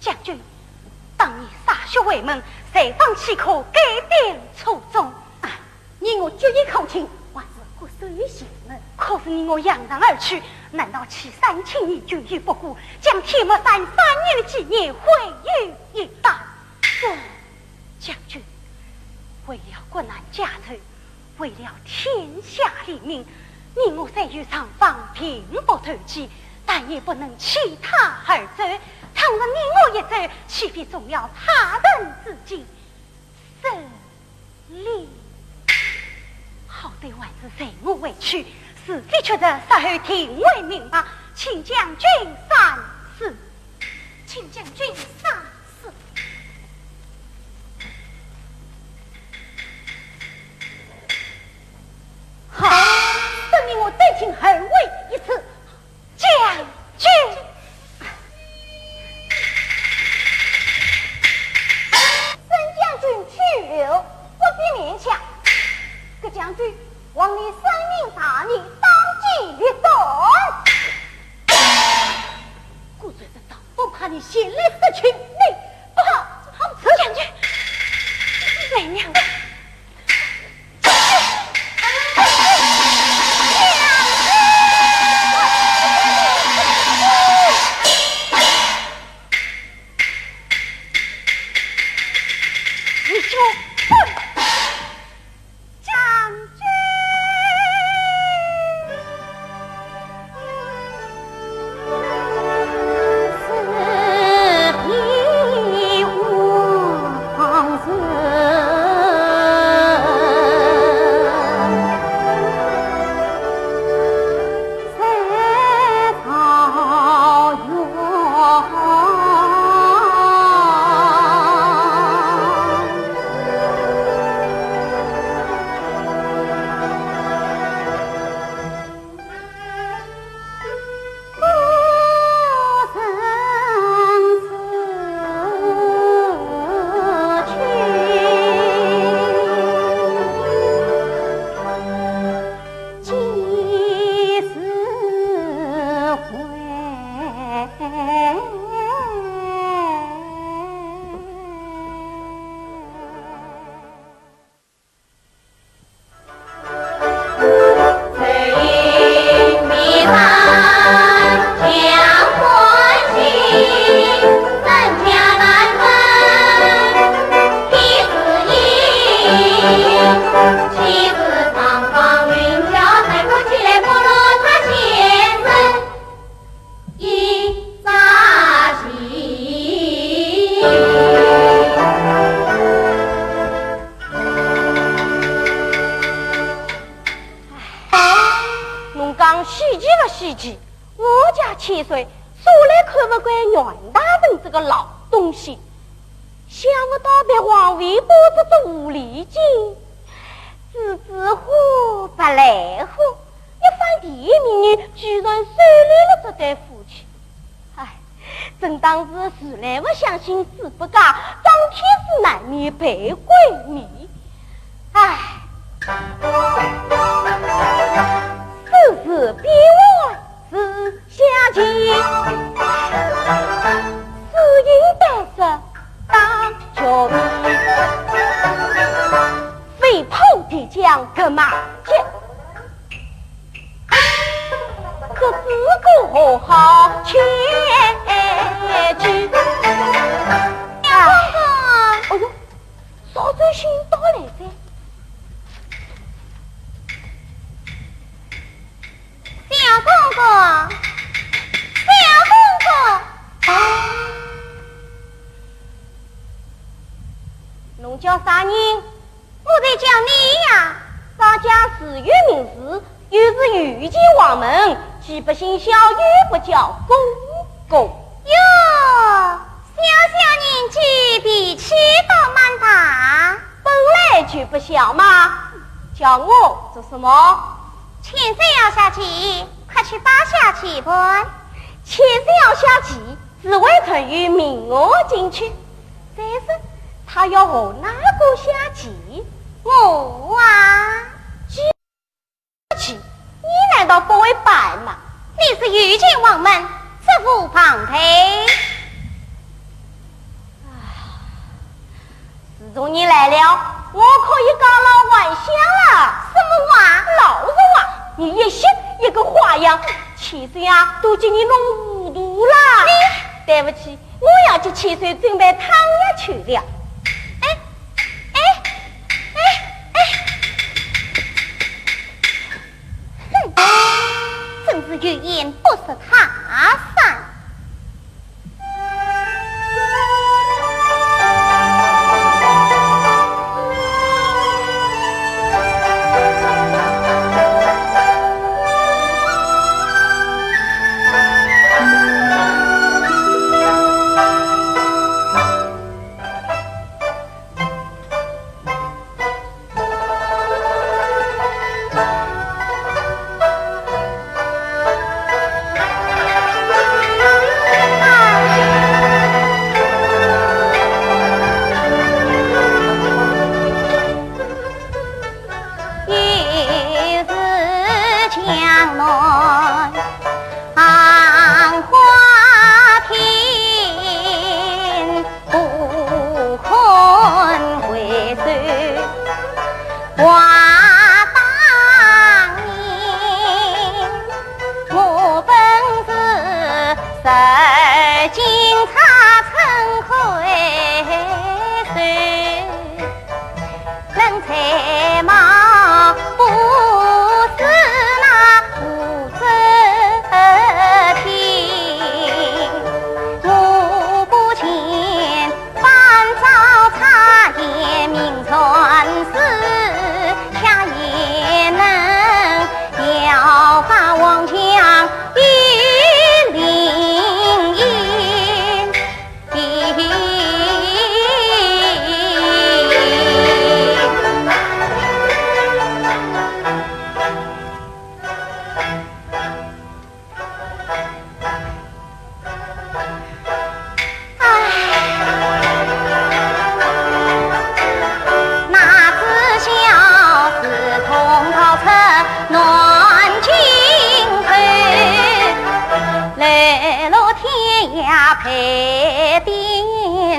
将军，当年歃血为盟，谁方岂可改变初衷？啊，你我决意抗清，还是固守前门。可是你我扬长而去，难道弃三千年军旅不顾，将铁木山三年的基业毁于一旦？这 将军，为了国难家仇，为了天下黎民，你我虽有长方平复投机，但也不能弃他而走。倘若你我一走，岂非重了他人之计？失礼。好歹还是随我回去，是非曲折，日后定会明白，请将军三思。 请将军三思。好，分明我代请二位一次。将军。请你不好，好，将军，来娘的。 侬讲稀奇勿稀奇？我家千岁素来看勿惯阮大铖这个老东西，想勿到被王妃布置做狐狸精，知知火勿来火，一番甜言蜜语，居然收留了这对夫妻。唉， 真当是自来勿相信猪八戒，当天是难免被鬼迷。唉，世事变幻是下棋，输赢得失当局面，飞跑提枪各马急。 可知可何好牵记。小公公。哎呦，曹州信到来哉。小公公，小公公。啊，侬叫啥人？ 我在叫你呀。商家自有名字，又是御前皇门，岂不姓小又不叫公公？哟，小小年纪脾气倒蛮大。本来就不小嘛，叫我做什么？千岁要下棋，快去摆下棋盘。千岁要下棋， 紫薇团员命我进去，再说他要和哪个下棋？我啊。下棋，你难道不会摆吗？你是御前皇门，责无旁贷。唉， 自从你来了，我可以告老还乡了。什么话？老实话，你一心一个花样，千岁啊，都将你弄糊涂了。你……对不起，我要替千岁准备汤药去了。哎，哎，哎，哎，哼，真是有眼不识泰山。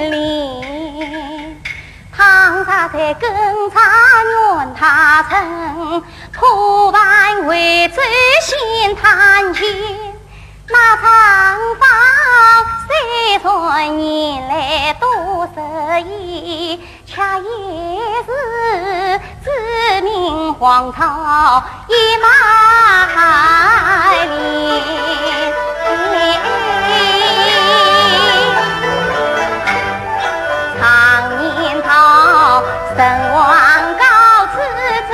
里，唐朝在更察原大臣，破败回州新探亲。那张方虽然年来多失仪，却也是知名皇朝一脉里。常言道，人王高子尊，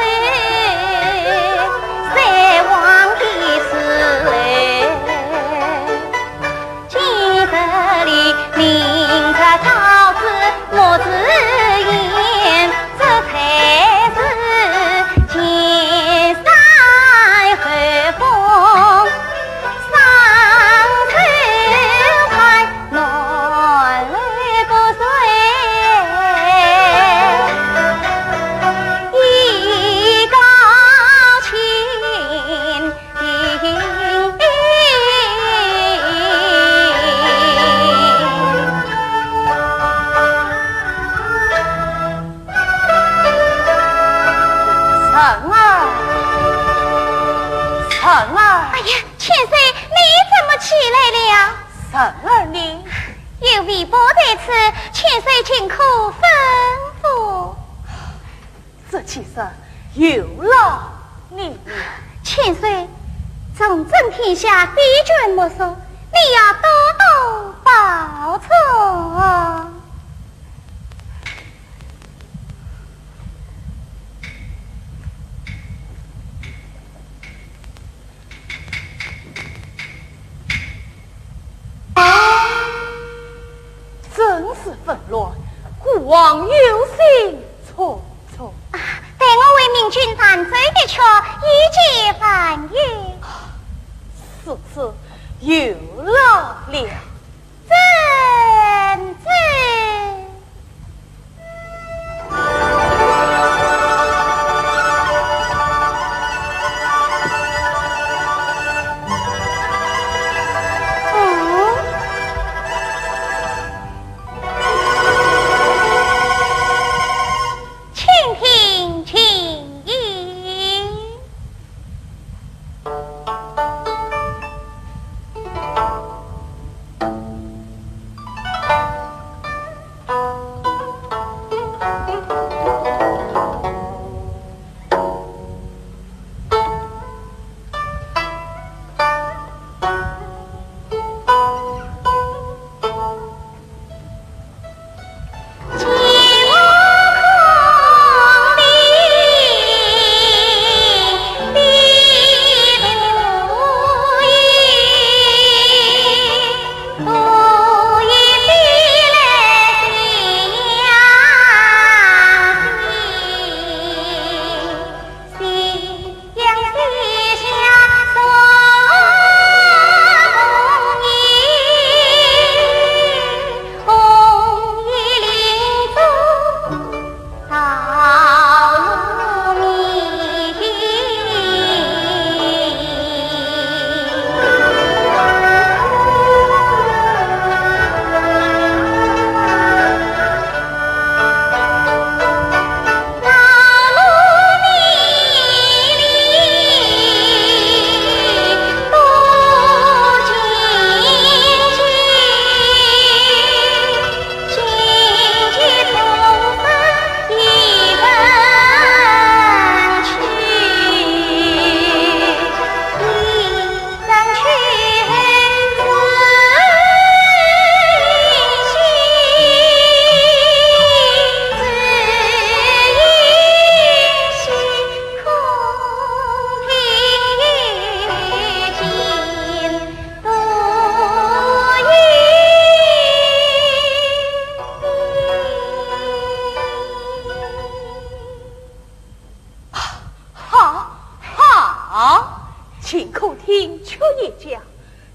三王的子孙。 今日里明着高子，我自言，这才是见山后峰，上头看，南来不随，一高亲。 辰儿，辰儿。哎呀，千岁，你怎么起来了？辰儿呢？有微薄在此，千岁尽可吩咐。 这几日有劳你了。千岁，崇祯天下比肩莫属，你要多多保重。真是纷乱，孤王忧心忡忡。啊，待我为明君弹奏一曲，以解烦忧。如此有劳了。遵旨。 请听琴音。好，好，尽可听曲一讲，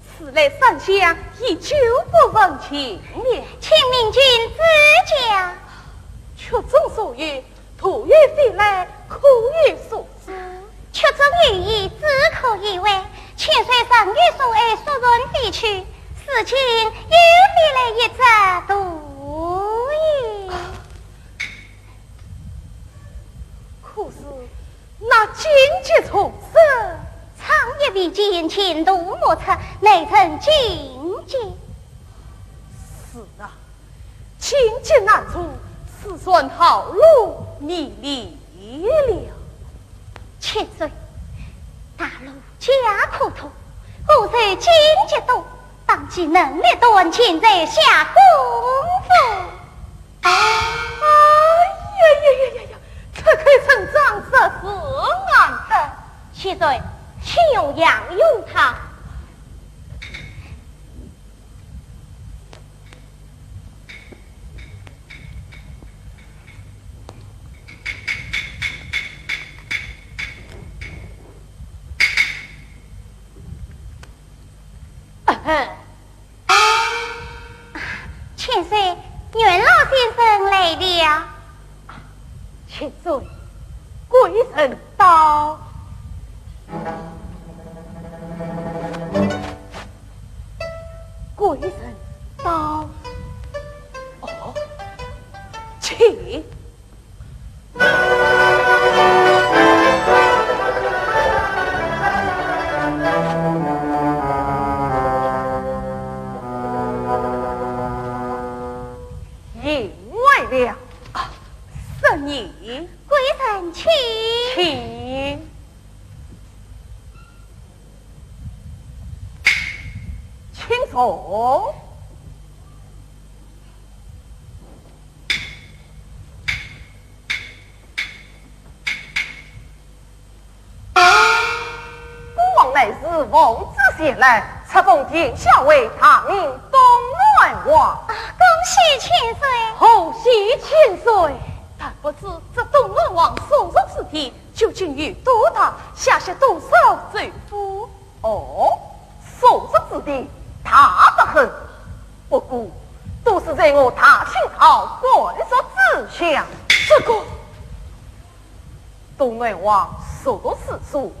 此来山下已久不闻琴了。请明君指教。曲中所有，徒有飞来，可有所指？曲中有意，只可意会。千岁常有所爱，速传飞去，如今又飞来一只独已经前途莫测，难成进阶。是啊，进阶难出，此船好路迷离了。千岁，大路 皆苦痛，何须进阶多，当机能力断，箭在下功夫。哎呀呀呀呀呀，出口成章，实是难得。千岁，请用杨用汤。 千岁，袁老先生来了。千岁，贵人到。贵人到。哦，请。 迎来了。啊，是你。贵人请。请。请坐。 孤王乃是奉旨前来，册封殿下为大明东南王。啊，恭喜千岁！贺喜千岁！但不知这东南王所属之地究竟有多大，下辖多少州府？ 哦，所属之地大得很，不过都是在我大清朝管辖之下。这个，东南王熟读诗书，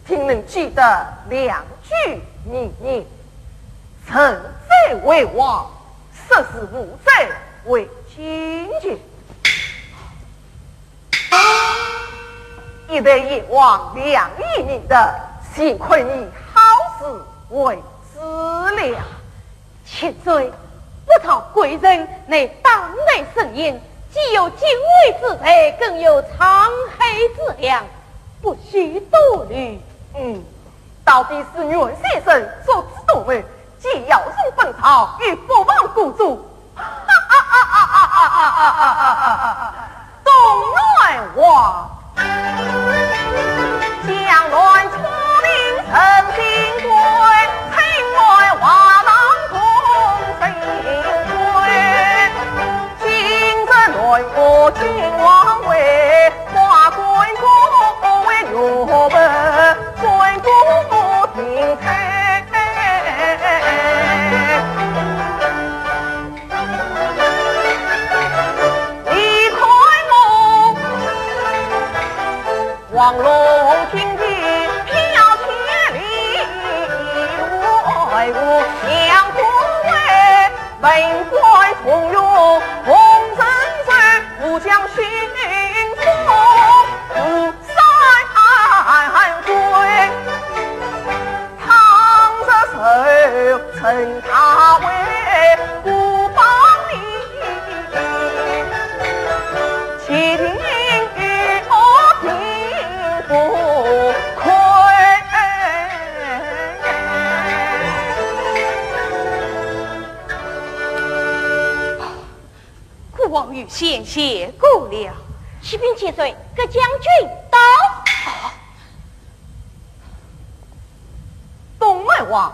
定能记得两句名言：臣在为王，识时务者为俊杰。 一旦燕王两翼明的，幸亏你好自为之了。千岁，不道贵人乃当代圣贤，既有敬畏之才，更有沧海之量，不需多虑。嗯，到底是袁先生作诗多谋，既要从本朝，又不忘故主。 东南王。孤王御前谢过了。启禀千岁，葛将军到。啊，东南王，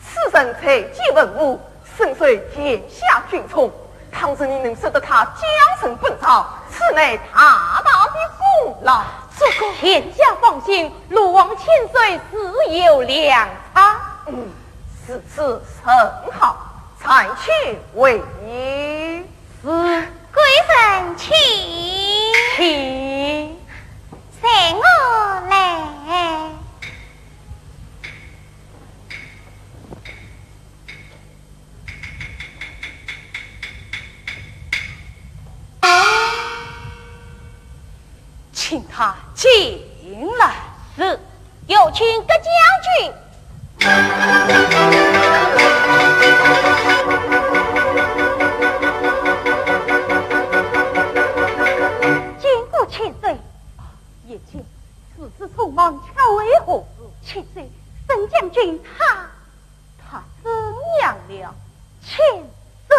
此人才见文武，深受天下敬重。倘若你能识得他，降圣本朝，此乃大大的功劳。这个，天下放心，鲁王千岁自有良策。嗯，如此甚好，暂且回。 是。贵人请。请。随我来。请他进来。是。有请各将军。见过千岁。啊，贤姐，如此匆忙，却为何事？千岁，沈将军他 他怎样了？千岁。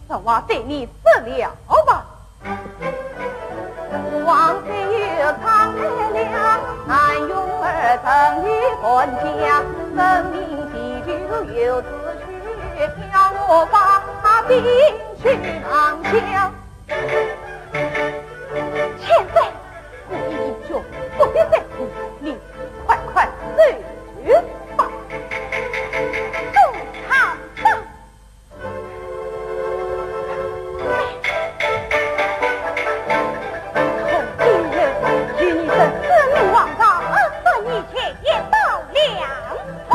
这话对你说了吧。千岁，顾英雄不必再哭，你快快走吧。中堂吧。从今日与你这四名王朝二十年前一刀两断。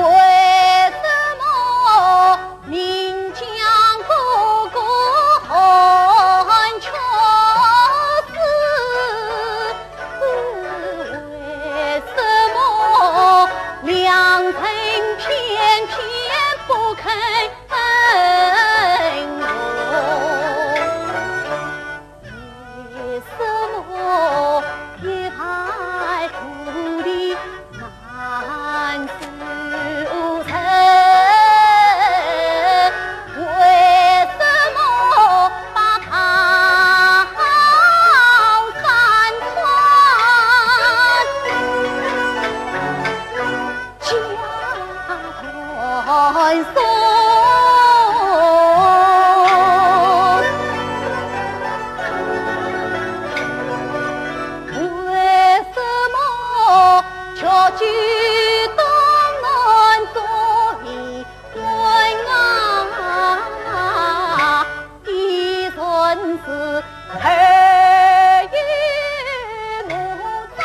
为什么岷江哥哥寒却死？为什么良人偏偏不肯 为什么一派徒弟难收场？为什么把靠山川 家断送？为什么却只东南走一关啊？ 的人是儿与母长。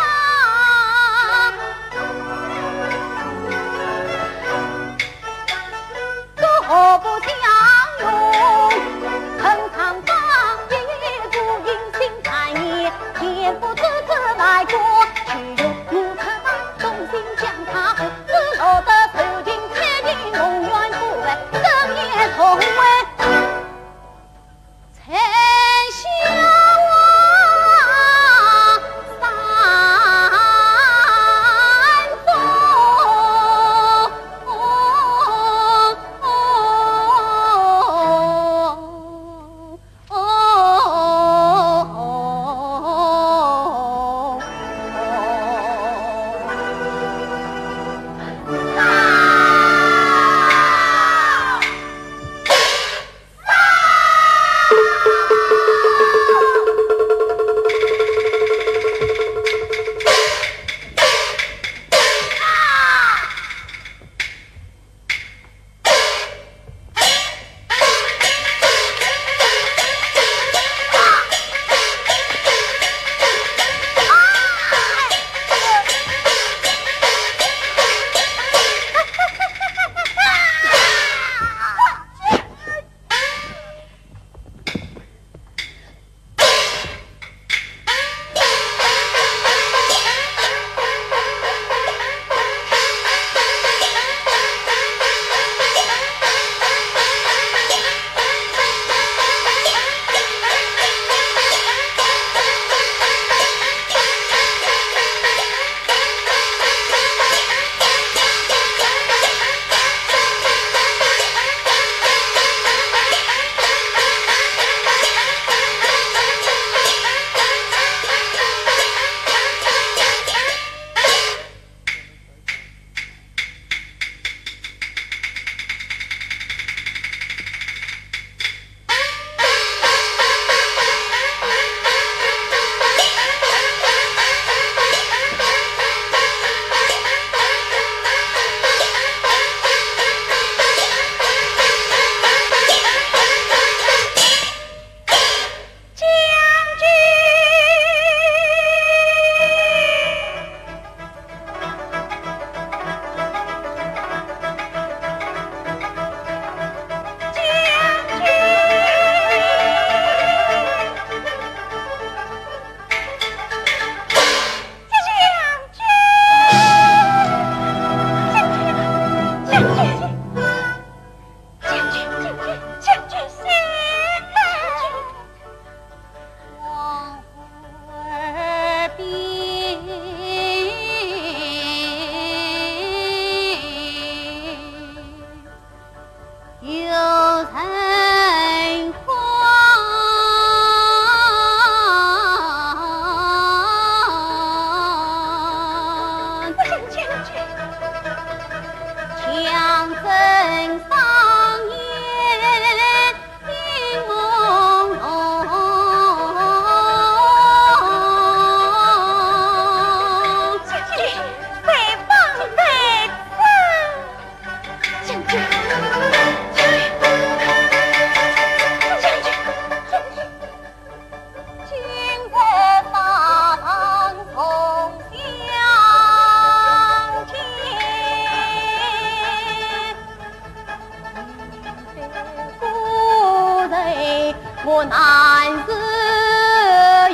我难自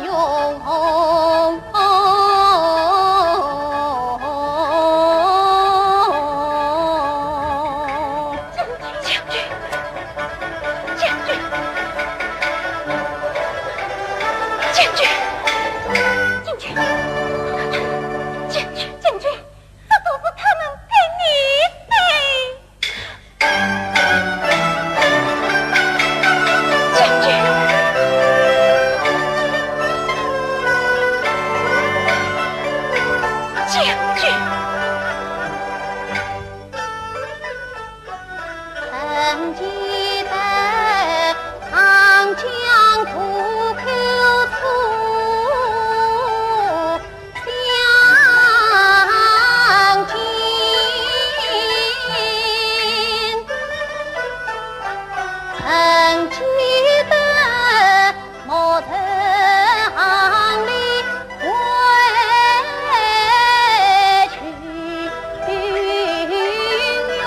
用。将军，将军，将军，将军，将军，将军，将军，这都是他们给你的。 将军，将军。曾记得长江渡口处， 相见，曾记得莫愁行李归去哟。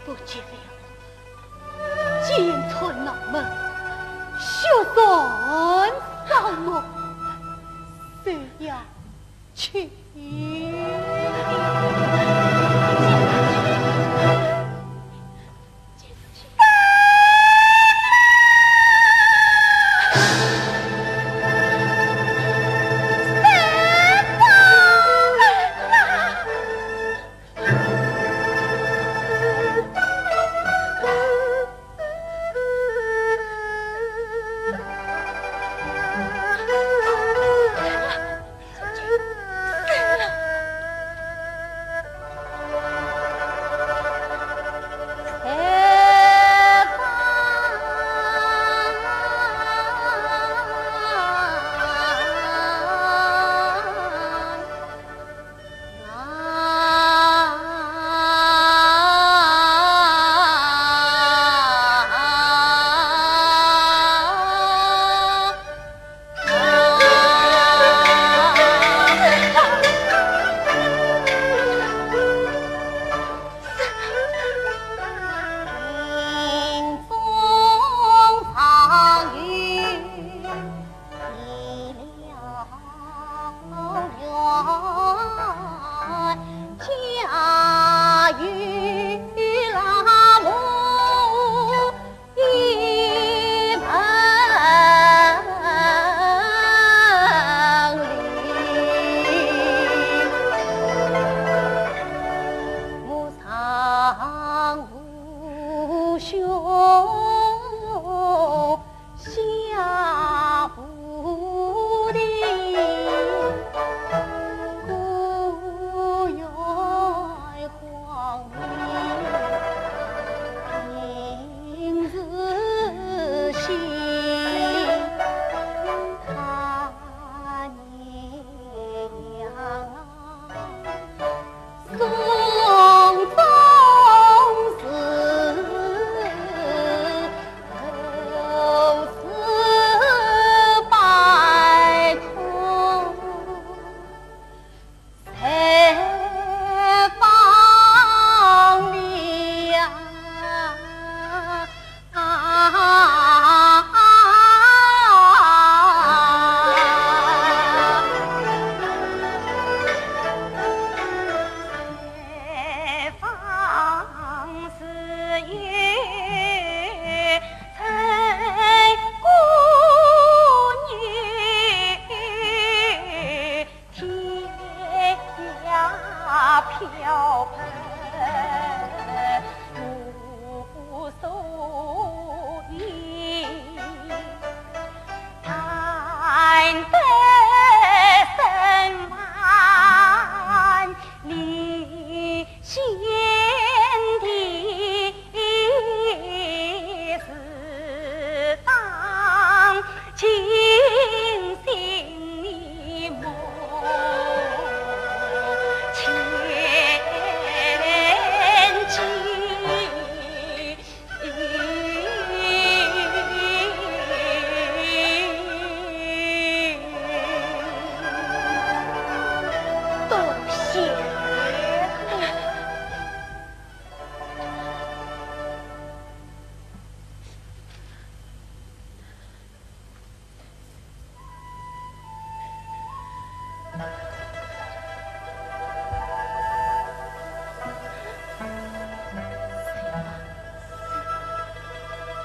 不及了，金春脑门，血染双目，谁要去？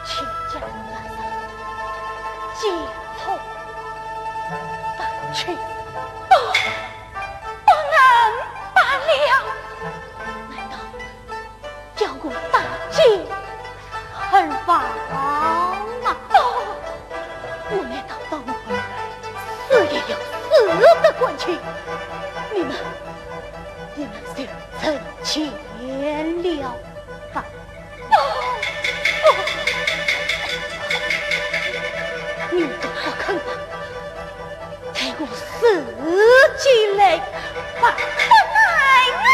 请将那人解除绑去。不，不能罢了。难道 叫我大姐二房吗？哦，我们逃到哪儿？死也要死得干净。你们，你们就成全了吧。哦，哦，你们都不肯吧？待我死起来吧。不能啊！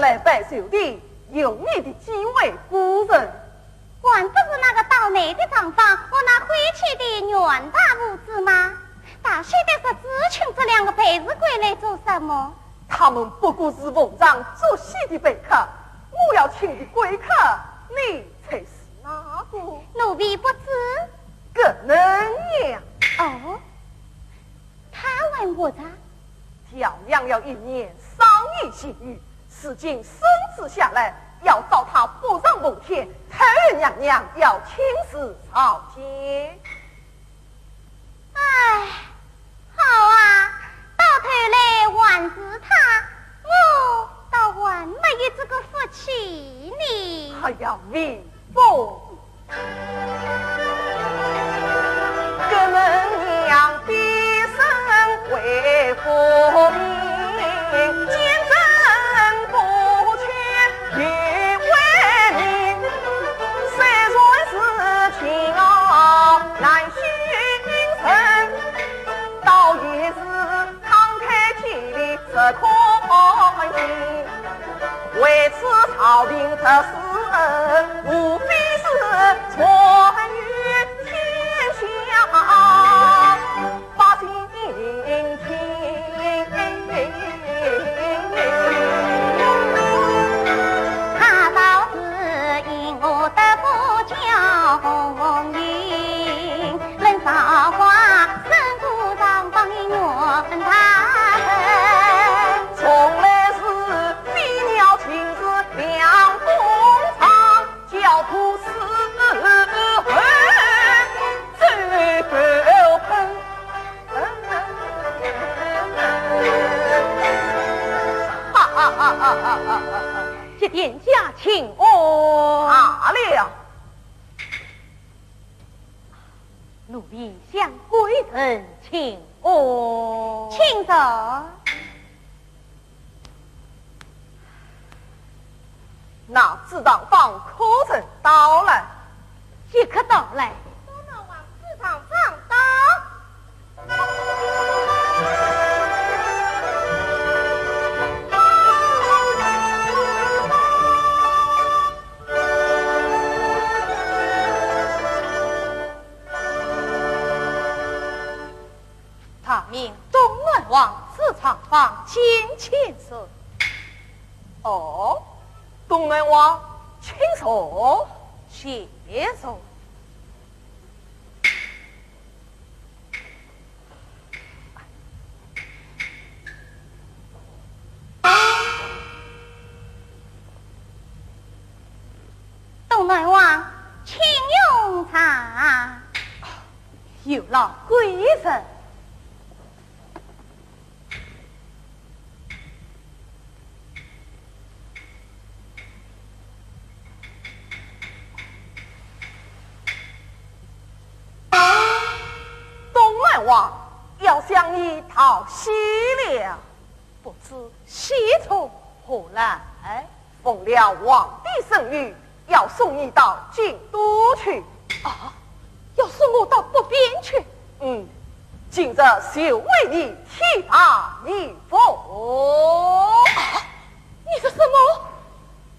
白白受的有你的几位夫人。还不是那个倒霉的账房和那晦气的阮大胡子吗？大喜的说只请这两个陪侍鬼来做什么？他们不过是逢场作戏的陪客，我要请的贵客，你才是那个。奴婢不知。个嫩娘。哦， 他还活着？调养了一年少年行于，如今孙子下来，要找他不上门前，太后娘娘要亲自召见。唉，好啊，到头来还是他，我倒还没有这个福气呢。哎呀，微风！ 个嫩娘必生为父命，坚贞不屈又为民。虽然是情何难寻人，倒也是 慷慨激励实可信，为此朝廷特施恩，无非是传与天下百姓听。他倒是因我得不教红云， 冷韶华胜过长房的阮大铖。从来是飞鸟尽是凉风长，教徒四海走狗烹。哈哈哈哈哈哈哈！谢殿下请安。罢了。 奴婢向贵人请安。请坐。那紫堂坊可曾到来？即刻到来。都能往紫堂坊到。 大明东暖王，紫堂坊见千岁。哦，东暖王，请坐。谢坐。 东暖王，请用茶。有劳贵人。 东暖王，要向你道喜了。不知喜从何来？奉了皇帝圣谕，要送你到京都去。啊，要送我到北边去？嗯，今日就为你提拔一封。啊，你说什么？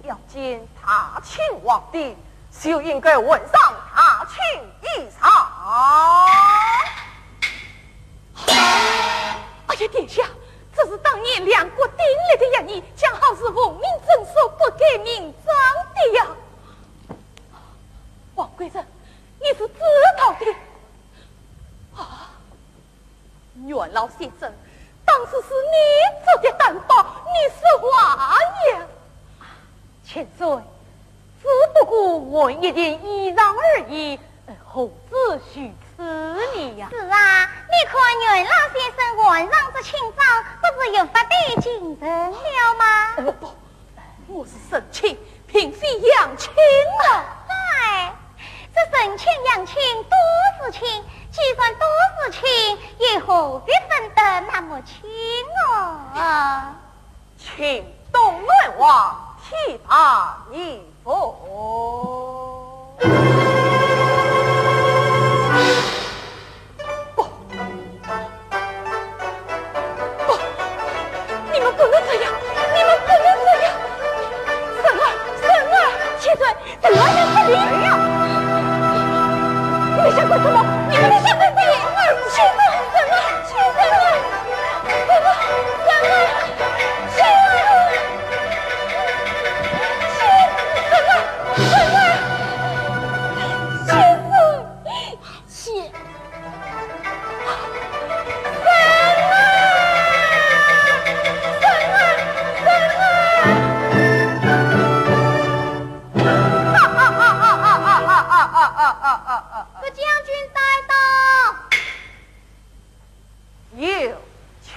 要见大清皇帝，就应该换上大清衣裳。哎呀，殿下，这是当年两国订立的约议，讲好是奉命征收，不改名章的呀。王贵人，你是知道的。啊， 阮老先生，当时是你做的担保，你说话呀。千岁，只不过换一件衣裳而已，呃，何至于此呢呀？是啊，你看阮老先生换上这清装，不是越发得精神了吗？呃，不， 我是省亲，并非洋亲啊。哎，这省亲洋亲都是亲，既然都是亲，又何必分得那么清哦？请东暖王提拔一封。 不，不，你们不能这样，你们不能这样！啊啊啊啊啊！葛将军带到。有请。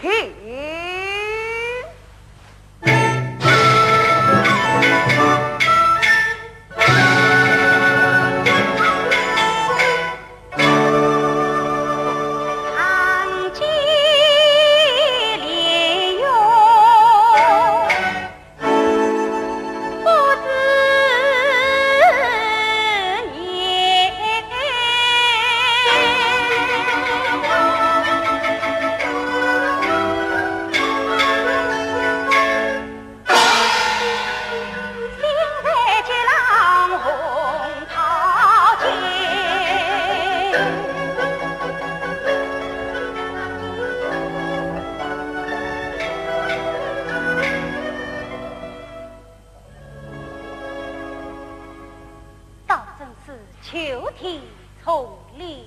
倒真是旧地重临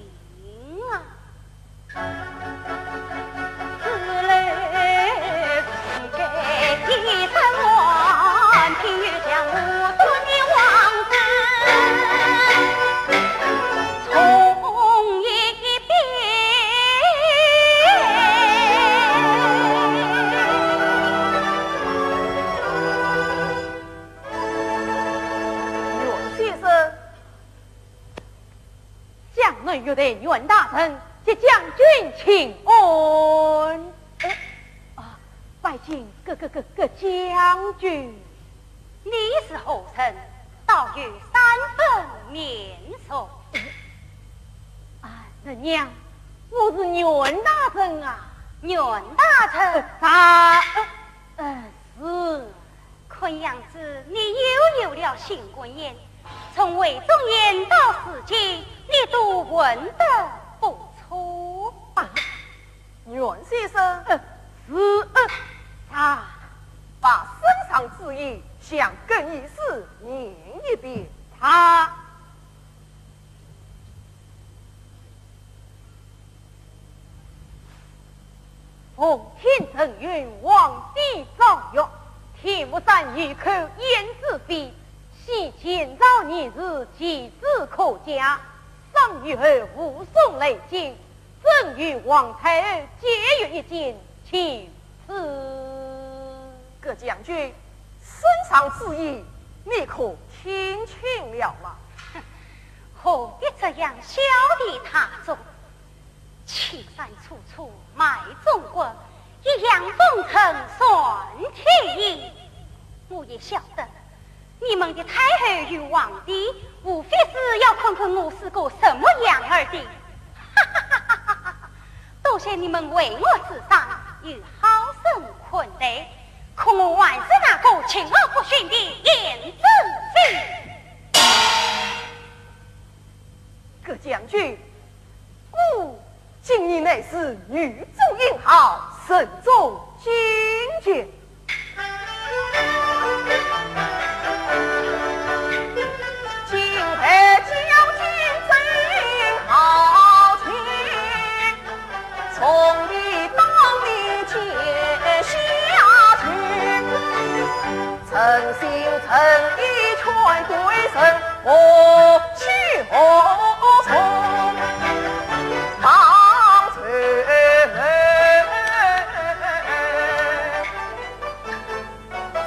啊！ 江南乐队阮大铖，接将军请安。呃，啊，拜见葛葛葛葛将军。你是何人？倒有三分面熟。啊，人娘，我是阮大铖啊。阮大铖？呃，啥？呃，呃，是。 看样子你又有了新官人，从魏忠贤到如今，你都混得不错吧？啊，阮先生。呃，是，呃，啊，把圣上旨意向更衣使念一遍。啊。 奉天承运，皇帝诏曰：天目山一口燕子飞，系前朝年事，其子可嘉，生于后武松雷进，赠与皇太后，皆有一金，其次。葛将军，圣上旨意，你可听清了吗？何必这样小题大做？ 青山处处埋忠骨，一样忠臣算天意。我也晓得，你们的太后与皇帝，无非是要看看我是个什么样儿的。哈哈哈哈哈哈！多谢你们为我治丧，有好生款待，可我还是那个勤劳不屈的颜真卿。 葛将军，哦，今日乃是女中英豪，人中傑杰。金牌将军真豪情，从你到你阶下去。 诚心诚意劝贵人，何去何从？望垂泪。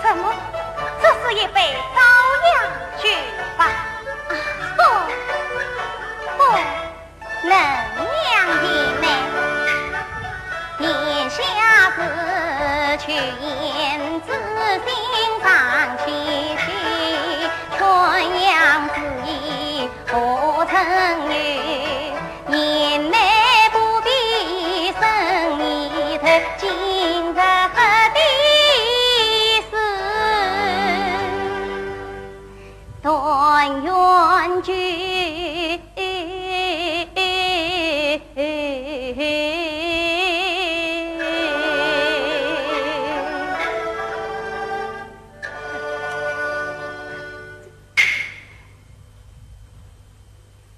怎么，这是一杯朝阳酒吧？啊，不，不。 冷娘言呢？殿下是去言之心上戚戚，劝养之意何曾有？贤妹不必生疑头，今日喝的是团圆酒。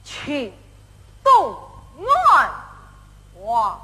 请动案。 哇！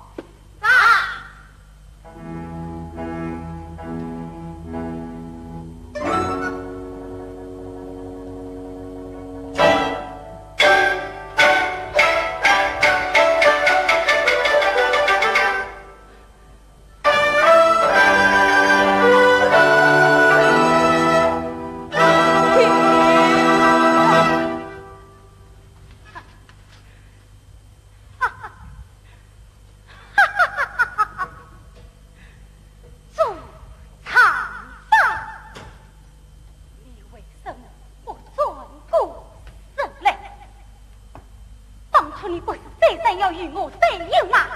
你不是再三要与我成亲吗？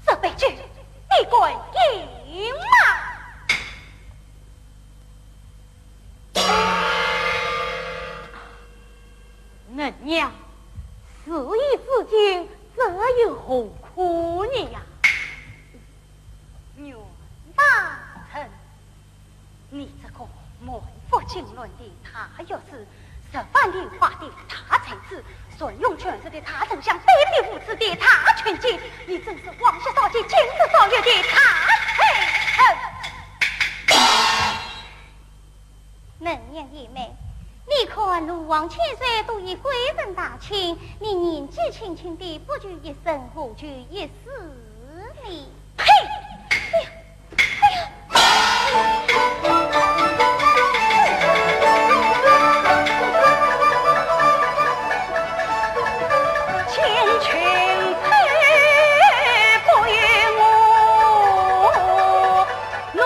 这杯酒你敢饮吗？嫩娘，事已至今，这又何苦呢呀？阮大铖，你这个满腹经纶的大学士，十万年华的大才子， 骁勇权术的大丞相，卑鄙无耻的大权奸，你真是王室少见，今日少有的大罪人。嫩娘贤妹，你看鲁王千岁都已贵人大亲，你年纪轻轻的不求一生，何求一世呢？ 呸！哎呀，哎呀！千秋不由我怒。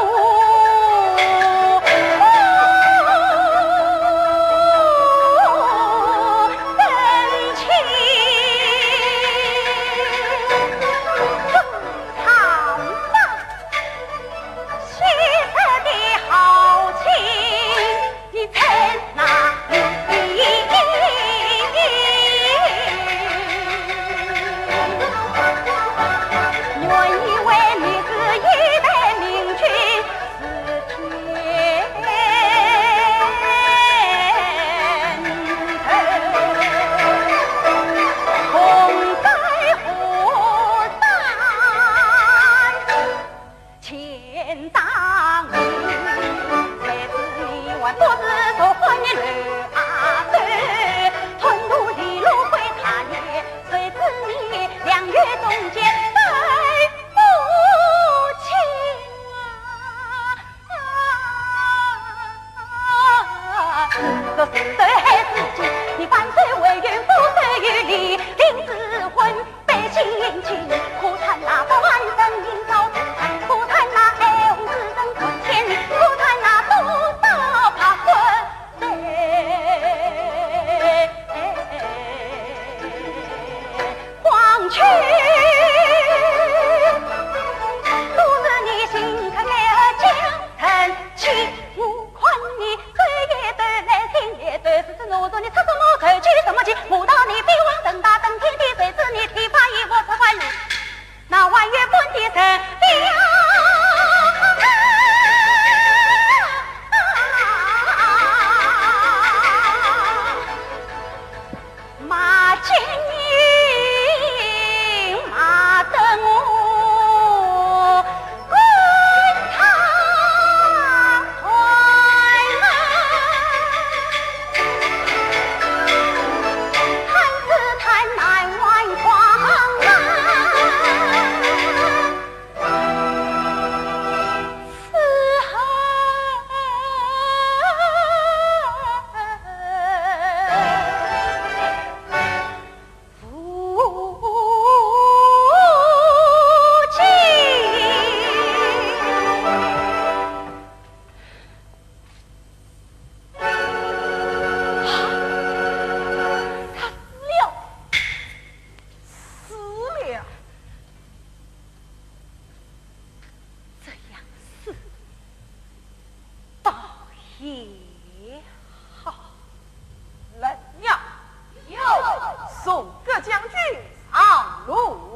他死了！死了！这样死倒也好。来呀！有！送各将军上路。